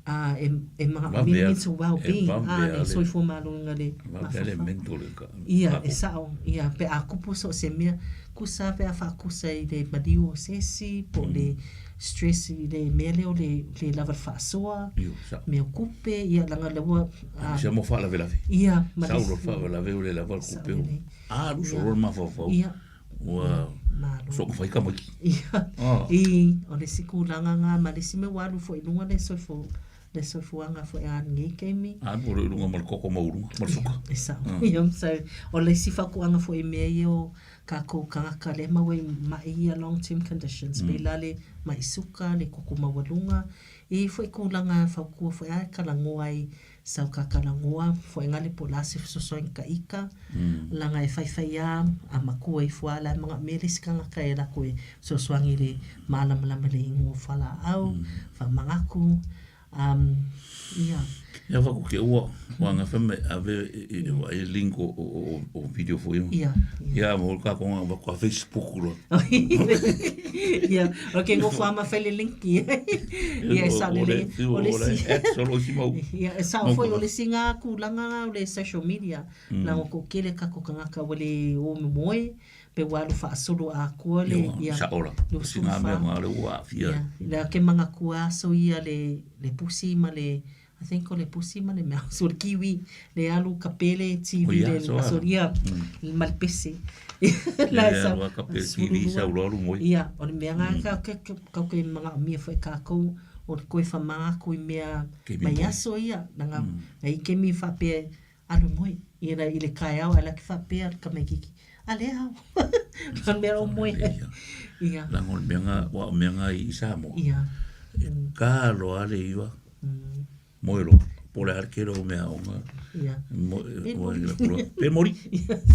uh, e, e manaomia le mental well-being a le soifua maloloina le mafaufau. Ia, e sao, ia, pe a kupu so o se mea, kusa pe a faakusa i le maliu o se isi, po o le stress i le mea lea o le le lava le faasoa, mea o tupe, ia leaga lea ua... Aemaise lava mo faalavelave. Ia, ma le... Sau loa le faalavelave ua le lava le tupe, ua alu solo le mafaufau. Ia. Ua soona fai tamaiti. Ia. I, o le isi tulaga lena ma le isi mea ua alu foi i luga le soifua le soifuaga foi a lenei taimi. Alu loa i luga ma le koko maualuga ma le suka. E sao. Ia, so, o le isi fautuaga foi i mea ia o kākou kānaka lea e maua i maʻi ia long term conditions, pei la le maʻi suka, le koko maualuga, e i ai foi tulaga fautua foi a e talanoa ai sau ka talanoa foi ngale po o le a se fesoasoani ka ika, leaga e faifai a a matua ifo a la e manaomia le isi tagata e alu atu e fesoasoani i le malamalama i le inu o fualaau, faamanatu, um, ia. Ia fa ke ua ua nga feme ave i i link o o o video foi. Ia. Ia mo ka ko nga ko Facebook lo. Ia, o ke ngofo ama fai le link ia. Ia e sao lelei. O le si. Solo si mau. Ia e sao foi o le si nga tulaga o le social media. Leaga ko kele kako tagata ua le o momoe pe ua alu faasolo atoa le ia. Sao la. Si nga mea nga le ua aafia. Ia, lea ke manatua aso ia le le pusi ma le I think o le pusi ma le mouse, o le kiwi, le alu ka pele TV le aso ia ma le pese. La e sa ka pele TV sa ulo alu moi. Ia, o le mea nga ka ka ka ke manaomia foi kākou o le koe whamāku i mea mai aso ia, nanga ngai kemi whapea. Alu e moe. Ia la i le kaeao ae la ke faapea le tamaititi, A lea au. O le mea o moe ai. Ia. Leaga o le mea nga, aua o mea nga i Samoa. Ia. E ka loa le iva, moe loa. Po o le a le tele o meaaoga. Ia. Moe, pe moli.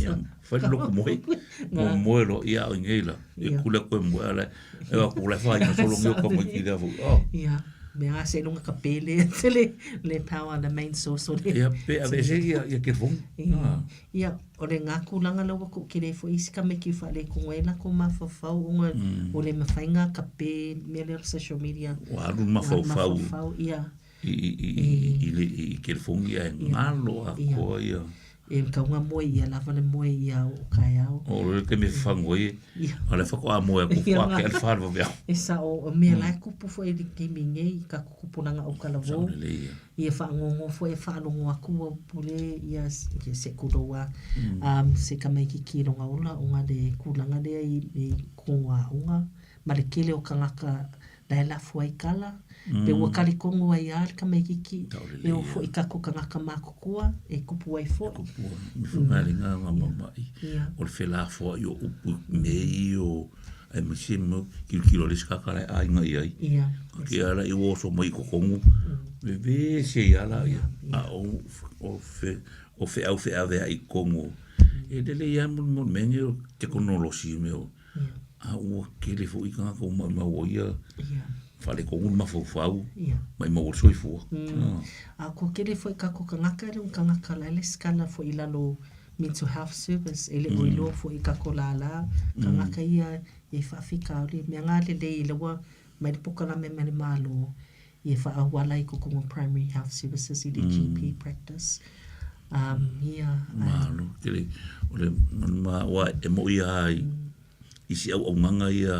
Ia, fai le loku moe. Mo moe loa, ia a o inei la. E kule koe moe a la, e wa ku la whai na solo ngio ka mai ki lea fo. Oh. Ia. Mea a se lunga ka pele tele le power the main source o le. Ia pe ave se ia ia ke fong. Ia. Ia o le ngā kūlanga la ua kele fo isi ka me ki whale ko ngoi la ko mafaufau o ngoi o le mawhai ngā kape mea lea social media. Wa alu mafaufau. Mafaufau ia. I i i i i i ke fong ia e ngalo a koa ia. E kauga moe ia lava le moe ia o kaeao. O le ke me whango i, a le whako a moe ko wha ke al whanwa vea. E sa o mea la kupu fo e ke mi ngei i ka kukupulanga o kalavo. Ia whaangongo fo e whaalongo aku au pule ia ia se kuroa se kamaikiki longa ola o nga le kulanga lea i i kongo aonga ma le kele o kangaka la e lafo ai kala, pe ua kalikongo ai a le tamaititi, e o foʻi kako kangaka makukua e kupu ai foʻi. Kupu ai, me whakaringa ngā mamai, o le whelafoa i o upu me i o ai ma se mo kilokilo le skaka lai ainga i ai. Ka ke ala i oso mai ko kongu. Me ve se i ala ia. A o o fe o fe au fe ave ai kongu. E lele ia mo mo menge o tekonolosi me o A ua kele foʻi tagata ua maʻimau ai ia faaletonu le mafaufau, maʻimau ai le soifua. A kua kele foʻi kako kangaka le kangaka la le sikala foʻi i lalo mental health service e le o iloa foʻi kako lālā kangaka ia e faafitauli mea nga lelei la ua mai le pokalame mai le Malo ia faaauala i kokoga primary health services i le GP practice. Ia, Malo tele o le ma wa e mo ia i i si au augaga ia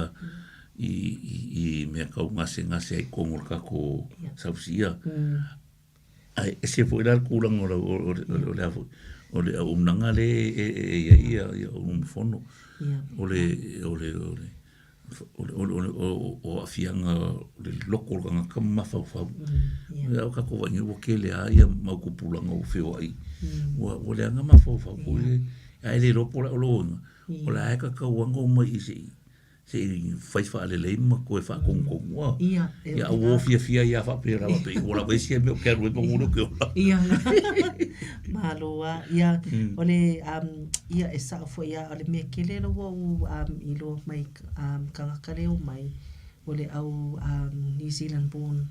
i i i mea kau gasegase ai kongo le kako sausi ia. Ae ese foi la le kulaga o o o le a foi o le auaunaga le e e ia ia ia auaunafono. O le o le o le o le, o le, o, o aafiaga o le loko o le tagata ma mafaufau. Ia o kākou vaai nei ua kele lava ia mau tupulaga ua feoai, ua, ua leaga mafaufau foi lele, ae le iloa po o le a lou uiga, o la e tatau lava ona omai i se i, se i fai faalelei ma toe faatonutonu a. Ia, Ia aua o fiafia ai lava faapea lava pei ua lava isi mea ou te alu ai ma ua le ou te ola. Ia, malo lava. Ia, o le, ia e sao foi lava, o le mea kele lea ua ou iloa mai tagata lea e omai, o le au New Zealand born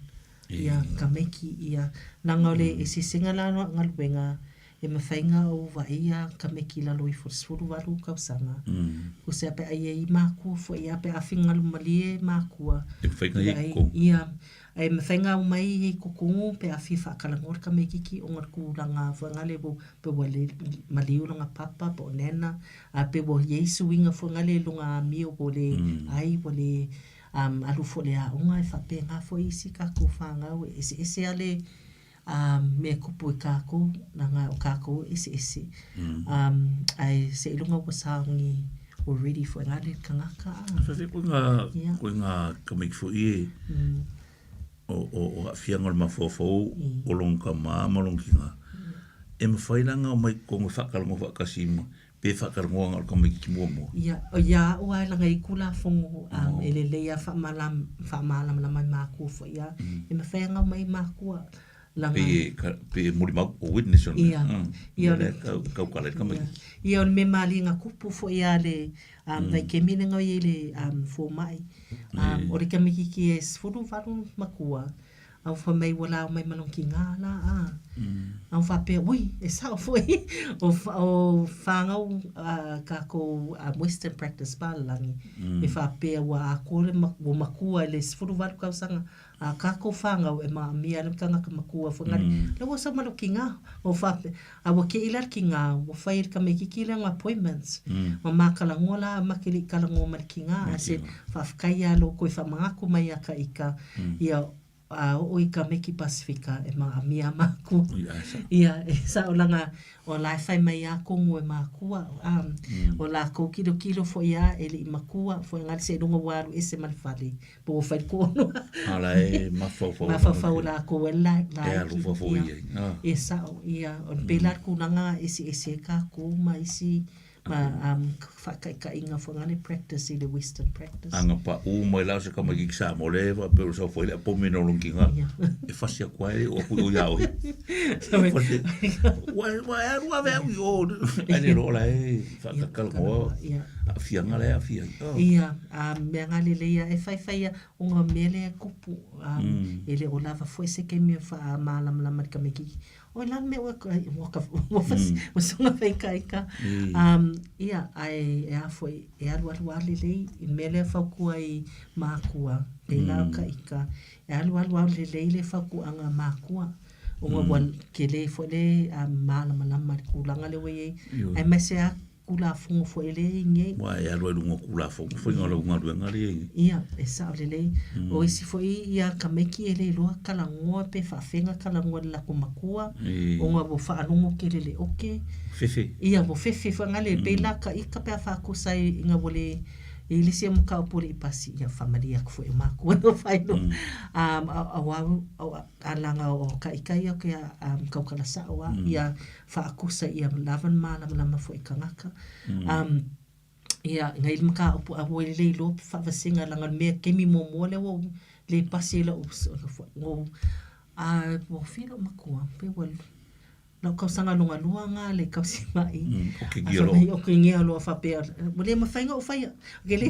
ia tamaiti ia. Leaga o le eseesega la o galuega e mafai ona ou vaai ia tamaiti i lalo ifo o le 18 tausaga, tusa pe a i ai makua foi pe a finagalo malie makua, E mafai ona i ai i totonu. Ia, e mafai ona omai i totonu pe a fia faatalanoa le tamaititi ona o le tulaga foi lea pe ua le maliu lona papa po o nana, a pe ua i ai suiga foi lea i lona amio ua le ai ua le alu foi i le aoga e faapena foi isi tatou fanau e eseese lava le mea e kupu i kākou leaga o kākou e eseese. Ae seiloga ua sauni ua ready foi lea le tagata a. Whawhai koe ngā, koe ngā tamaiti foi e, o, o, o aafiaga o le mafaufau o lona tama ma lona tina, e mafai la ona omai i totonu e faatalanoa faatasi ma, pe faatalanoa na o le tamaititi muamua? Ia, ia a'u lava e laga i Tulafono e lelei lava faamalamalama i makua foi lava. E mafai lava ona omai makua laga. Pei e, pei e molimau, o witness o le mea. Ia, ia o le. Tau, taukala i le tamaititi. Ia, o le mea malie na kupu foi lava le vaitaimi lea na i ai le fomai. O le tamaititi e 18 matua, a ua fai mai ua lao mai ma lona tina la a. A ua faapea, ui, e sao foi, o, o fanau a kākou Western practice palalagi, e faapea ua atoa le, ua matua i le 18 tausaga, a kākou fanau e maʻamia ai le tagata matua foi lale, la ua sau ma lou tina, ua faapea, a ua kiʻi la le tina, ua fai e le tamaititi lea ana appointments, ma ma talanoa la, ma te le i talanoa ma le tina, ae se faafetai lava i lou toe faamanatu mai ia ka ita, ia. A oo i ka meki Pasifika e maʻamia makua. Ia, e sao laga o la e fai mai a kogu e makua, a o lakou kilokilo foi a e lii makua foi ngale seiloga ua alu ese ma le fale po ua fai le koʻonoa. A la e mafaufau. Mafaufau lakou e la e alofa foi ai. E sao, ia, o le pela le kulaga eseese ai kakou ma isi ma um, faataitaiga foi ngale practice i le western practice. A na paʻū mai la o se tamaititi Samoa lea e faapea o le saofai le apomi na lona tiga e fasi atu ai o aku i o ia oe. Ua ua e alu ave au i o ai le loa la e faatakalanoa aafiaga la e aafia ai. Oh. Ia, a mea ngale lelei e faifai ia o nga mea lea e kupu um, e le o lava foi se taimi e faamalamalama i le tamaititi Oi la le mea ua ua ka ua fasi ua soga faikaika. Um ia ae e a foi e alualu a lelei i le mea lea fautua i mākua pēlā o ka ika e alualu a lelei le fautuaga a mākua ona ua tele foi le malamalama i le tulaga lea ua i ai aemaise a Tulafono foi lea i nei. Ua e alu ai luga o Tulafono faiga o lau galuega lea i nei. Ia, e sao lelei. O isi foi ia tamaiti e le iloa talanoa pe faafega talanoa i le latou matua, ona ua faalogo tele le oke. Fefe. Ia, ua fefe foi nale, pei la ka ika pe a faakosa ina ua le i le isi mataupu e le i pasi, ia faamalie atu foi e matua na faailoa. Aua laga o ka ika ia o ke tautala sao lava, ia faakosa ia lava le malamalama foi i tagata. Um, ia, ngai le mataupu a ua le iloa pe faavasega leaga o le mea taimi muamua lea ua ou le pasi ai lau, ua a ua fia lou matua pe ua lau tausaga lona lua lena le tausima'i. Okegia loa. Okegia loa faapea ua le mafai ona ou faia. Ke le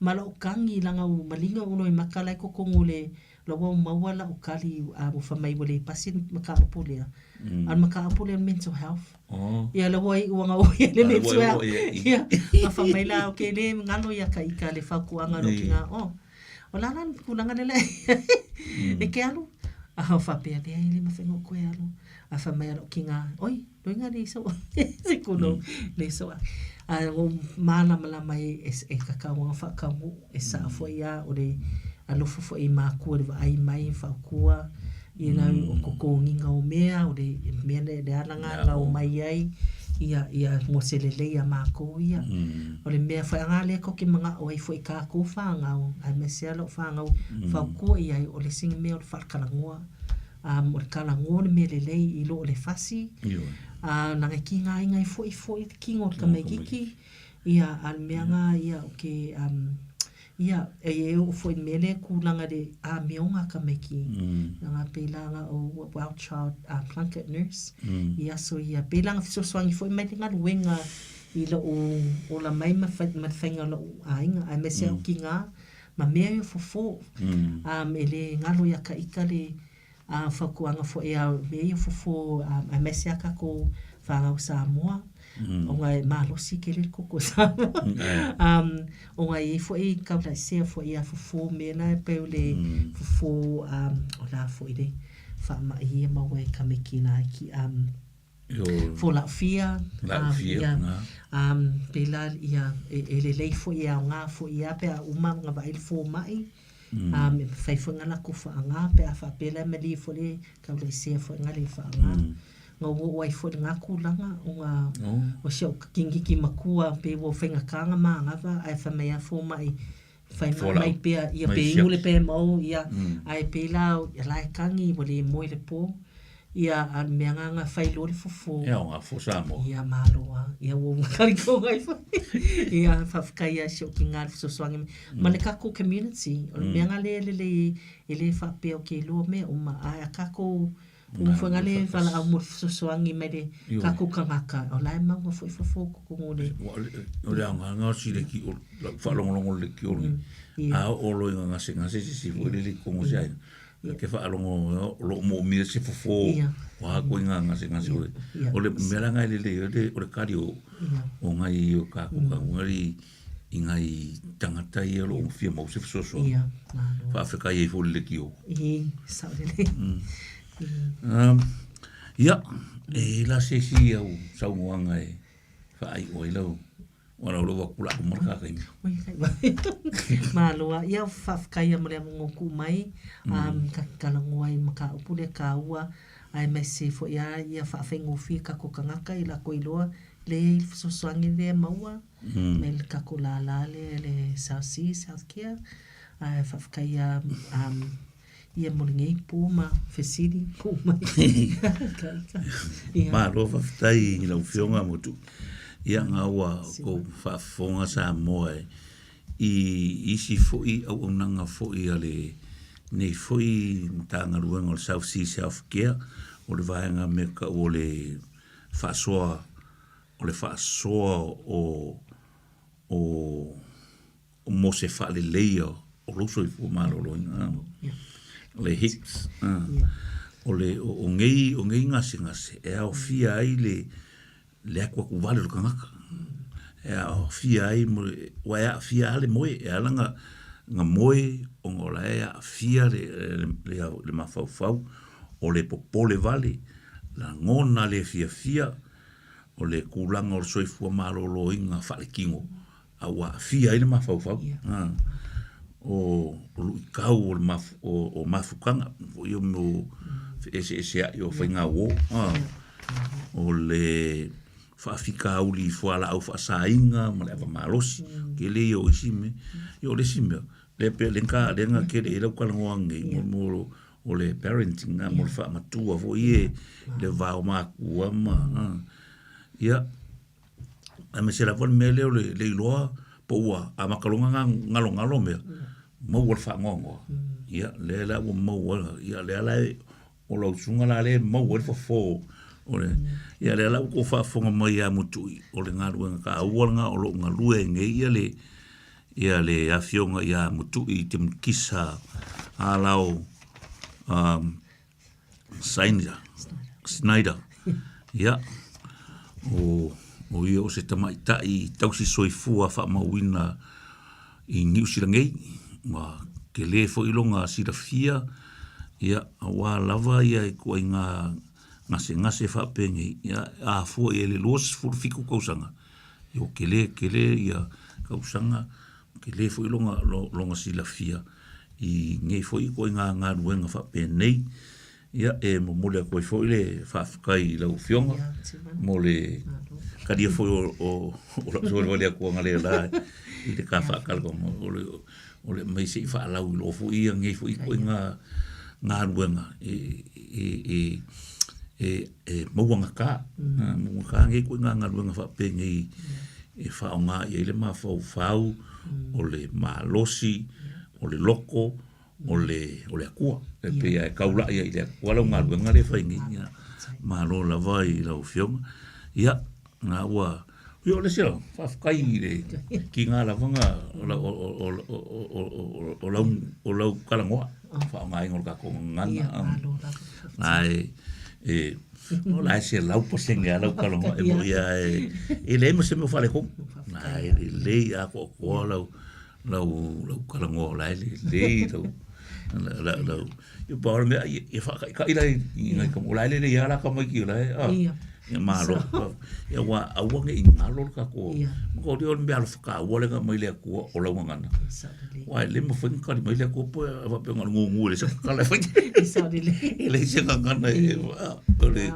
ma lou tagi leaga ua maliga ou loimata la e totonu o le La ua maua la'u kali a ua fai mai ua le pasi le mataupu lea. A o le mataupu lea o le mental health. Ia la ua iu anga ua i ai le mental health. Ia, ma fai mai la, okay le galo ia ka ika le fautuaga lo ki nga oh. O la la le tulaga lea la e ke alu. A o faapea, leai e le mafai ona ou toe alu. A fai mai a lou kiga, oi, Loiga le iso se kulo le iso a ua malamalama e e tatau ona faataunuu e sao foi a o le alofa foi i makua i le vaai mai faaukua i la o totogiga o mea o le mea le le ala lena na omai ai ia ia mo se lelei a makou ia. O le mea foi aga lea tou te manao ai foi i tatou fanau aemaise lava lau fanau fautua i ai o le isi mea o le faatalanoa. Um, o le talanoa le mea lelei i lo o le fasi. Ioe. A, leaga e kigaina ai foi foi le kino o le tamaititi. Ia, a o le mea na ia o ke, um, ia, e e oo foi i le mea lea tulaga i le amioga a tamaiti. Leaga pei la na o well child uh, Plunket nurse i aso ia. Pei la na fesoasoani foi mai le galuega i lou ola mai ma, ma le faiga o lou aiga, aemaise au kiga ma mea ia fofo. Um, e le galo ia ka ika le uh, fautuaga foi a mea ia fofo um, aemaise a tatou fanau Samoa, mm. ona e malosi tele le koko Samoa. Um, ona e i ai foi kaulaisea foi ia fofo mea la e pei o le mm. fofo um, o la foi le faamai ia maua e tamaiti laiti um, For la'u fia, ia, pēlā, ia, e lelei foi, e aoga foi ia pe a uma ona vaai le fomai, e mafai foi ona latou faaaoga pe a faapea la e malie foi le taulaesea foi na le faaaoga. Na ou oo ai foi i lena tulaga ona o si au tamaititi matua pei ua faigata ona manava ae fai mai lava fomai, Fai mai pea, ia pe inu le pea mau, ia, ae pei la, la e tagi, ua le moe le po, ia, a o le mea lena na fai loa le fofo. E aoga fo Samoa. Ia, malo lava. Ia, ua ou talitonu ai foi. Ia, faafetai lava i si ou tina i le fesoasoani mai. Ma le tatou community, o le mea lena lea e lelei, e le faapea ou te iloa mea uma, ae a tatou Ua foi le valaau mo le fesoasoani mai le tatou tagata, o la e maua foi fofo totonu o le... O le aoga o si leki o lau faalogologo i le leki o le a oo loa ina gasegase se isi foi lele i totonu o se aiga. Ke faalogo o lo o moomia se fofo o a koe ina gasegase oe. O le mea la e lelei ai o le kali o ngai o kakou i i ngai tagata ia o lo o fia maua se fesoasoani. Ia, malo. Faafetai ai foi i le lekiō. I, sao lelei. Ia, e i ai la se isi au saunoaga e faaiu ai lau. Wala o lea ua kula uma le ka taimi. Malo a. Ia faafetai ia mo le avanoa tuu mai. Um, ka talanoa ai mataupu lea taua aemaise foi a ia faafaigofie tatou tagata i latou iloa le i ai le fesoasoani lea maua mai le tatou lala lea le SLC South Care. Ae faafetai ia um, ia mo lenei po ma fesili tuu mai. Ia. Malo faafetai i lau Afioga Motu. Ia nga ua kou faafofoga Samoa e i isi foi auaunaga foi a le nei foi Matagaluega o le South Seas Health Care o le vaega mea tau o le faasoa o le faasoa o o mo se faaleleia o lou soifua maloloina, o le hips. O le o nei o nei gasegase e aofia ai le le akuaku vale o le tagata. E aofia ai mo le aua e aafia lava le moe, e ala ona ona moe ona o la e aafia le le mafaufau, o le popole vale, lagona le fiafia, o le tulaga o le soifua maloloina faaletino a ua aafia ai le mafaufau. O luitau o le o mafutaga foi ia mo feeseeseai o faigauo. O le faafitauli i fualaau faasaina ma le ava malosi. Tele ia o isi mea. Ia o le isi mea, lea pei lea na lea na tele i ai lau talanoa nei mo o le parenting mo le faamatua foi ia le va o matua ma ia Aemaise lava le mea lea o le iloa po ua amata loa ona galogalo mea, maua le faanoanoa. Ia, lea la ua maua, ia lea la o lau susuga la lea e maua ai le fofo o le... Ia lea la ua outou faafofoga mai ia Mutui, o le galuega taua lena o lo o galue ai nei ia le ia le afioga ia Mutui Demekisa Alao Snyder, Snyder. Ia, o, o ia o se tamaitai tausi soifua faamauina i Niu Sila nei, ua tele foi lona silafia, ia, aua lava ia ituaiga gasegase faapenei, ia, a fua i ai i le 27 tausaga, ia ua tele tele ia tausaga, tele foi lona, lona silafia i nei foi ituaiga galuega faapenei. Ia, e momoli atu ai foi le faafetai i lau Afioga mo le talia foi o, o, o lau fesoasoani atu analeila i le ta faatalanoaga o le, o le aumai se i faalauiloa foi ia nei foi ituaiga galuega e, e, e, e, e mauagata, mauagata nei ituaiga galuega faapenei e faaaoga i ai le mafaufau, o le malosi, o le loto, o le, o le Atua. E pei lava e taulai ai i le Atua lau galuega lea e fai nei. Ia, malo lava i lau Afioga. Ia, na ua, ia o le isi lava, faafetai i le tiga lava na, o lau, o, o, o, o, o, o lau, o lau talanoa, faaaogaina o le tatou gagana. Ia, malo lava. Na e, e, o la e 100% lava lau talanoa, e moni lava e, e leai ma se mea o faaletonu. Na e lelei atoatoa lau, lau, lau talanoa o la e lelei lau, lau, lau, ia pau o le mea, ia faataitai la i nai tama, o la e lelei lava la tamaiti o la e, ah, ia malo. Ia aua aua ne i galo le tatou, o le mea alofa taua lea na aumai le Atua o lau gagana. Aua e le mafai ona tali mai le Atua po o faapea na o le gugu e leai se tala e fai. E leai se gagana e, o le,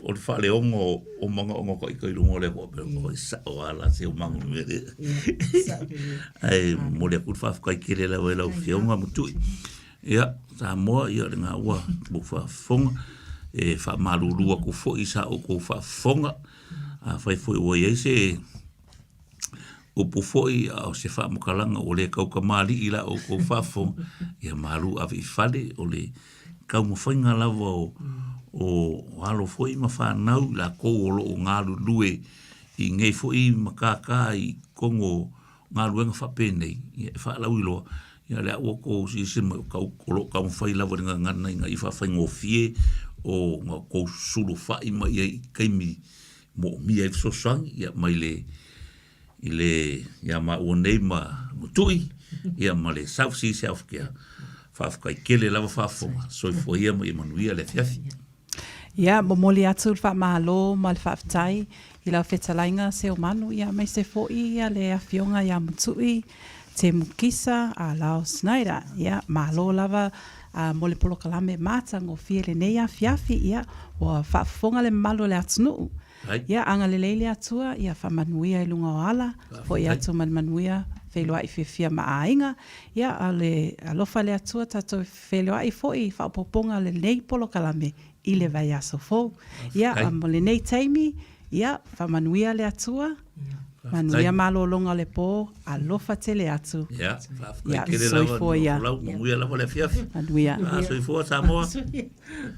o le faaleoga o manaoga o ita i luga o le Atua, pe o e sao lava la se magu i le mea lea. Ae momoli atu le faafetai tele lava i lau Afioga Mutui. Ia, Samoa, ia lena ua ou faafofoga, e faamalulu atu foi i sa outou faafofoga, afai foi ua i ai se upu foi a o se faamatalaga ua le tautamalii i la outou faafofoga, ia malu ave i fale, o le taumafaiga lava o, o alo foi ma fanau i latou o lo o galulue i nei foi matata i totonu o galuega faapenei, ia e faalauiloa, ia lea ua outou silasila mai o tau, o lo o taumafai lava i le gagana ina ia faafaigofie ona outou sulufai mai ai i taimi moomia ai le fesoasoani, ia mai le i le ia maua nei ma Mutui, ia ma le South Seas Healthcare. Faafetai tele lava faafofoga. Soifua ia ma ia manuia le afiafi. Ia, momoli atu le faamalo ma le faafetai. I lau fetalaiga Seumanu, ia aemaise foi ia le Afioga ia Mutui Temu Kisa a Lyle Snyder. Ia, malo lava mo le polokalame matagofie i lenei afiafi. Ia, ua faafofoga le mamalu o le atunuu. Ia, agalelei le Atua, ia faamanuia i luga o ala, foi atu ma le manuia, feiloai fiafia ma aiga. Ia, a o le alofa le Atua tatou feiloai foi i faaopoopoga o lenei polokalame i le vaiaso fou. Ia, mo lenei taimi, ia, faamanuia le Atua, manuia malologa o le po, alofa tele atu. Ia, faafetai tele lava, soifua ia. Manuia lava le afiafi. Manuia. Soifua Samoa.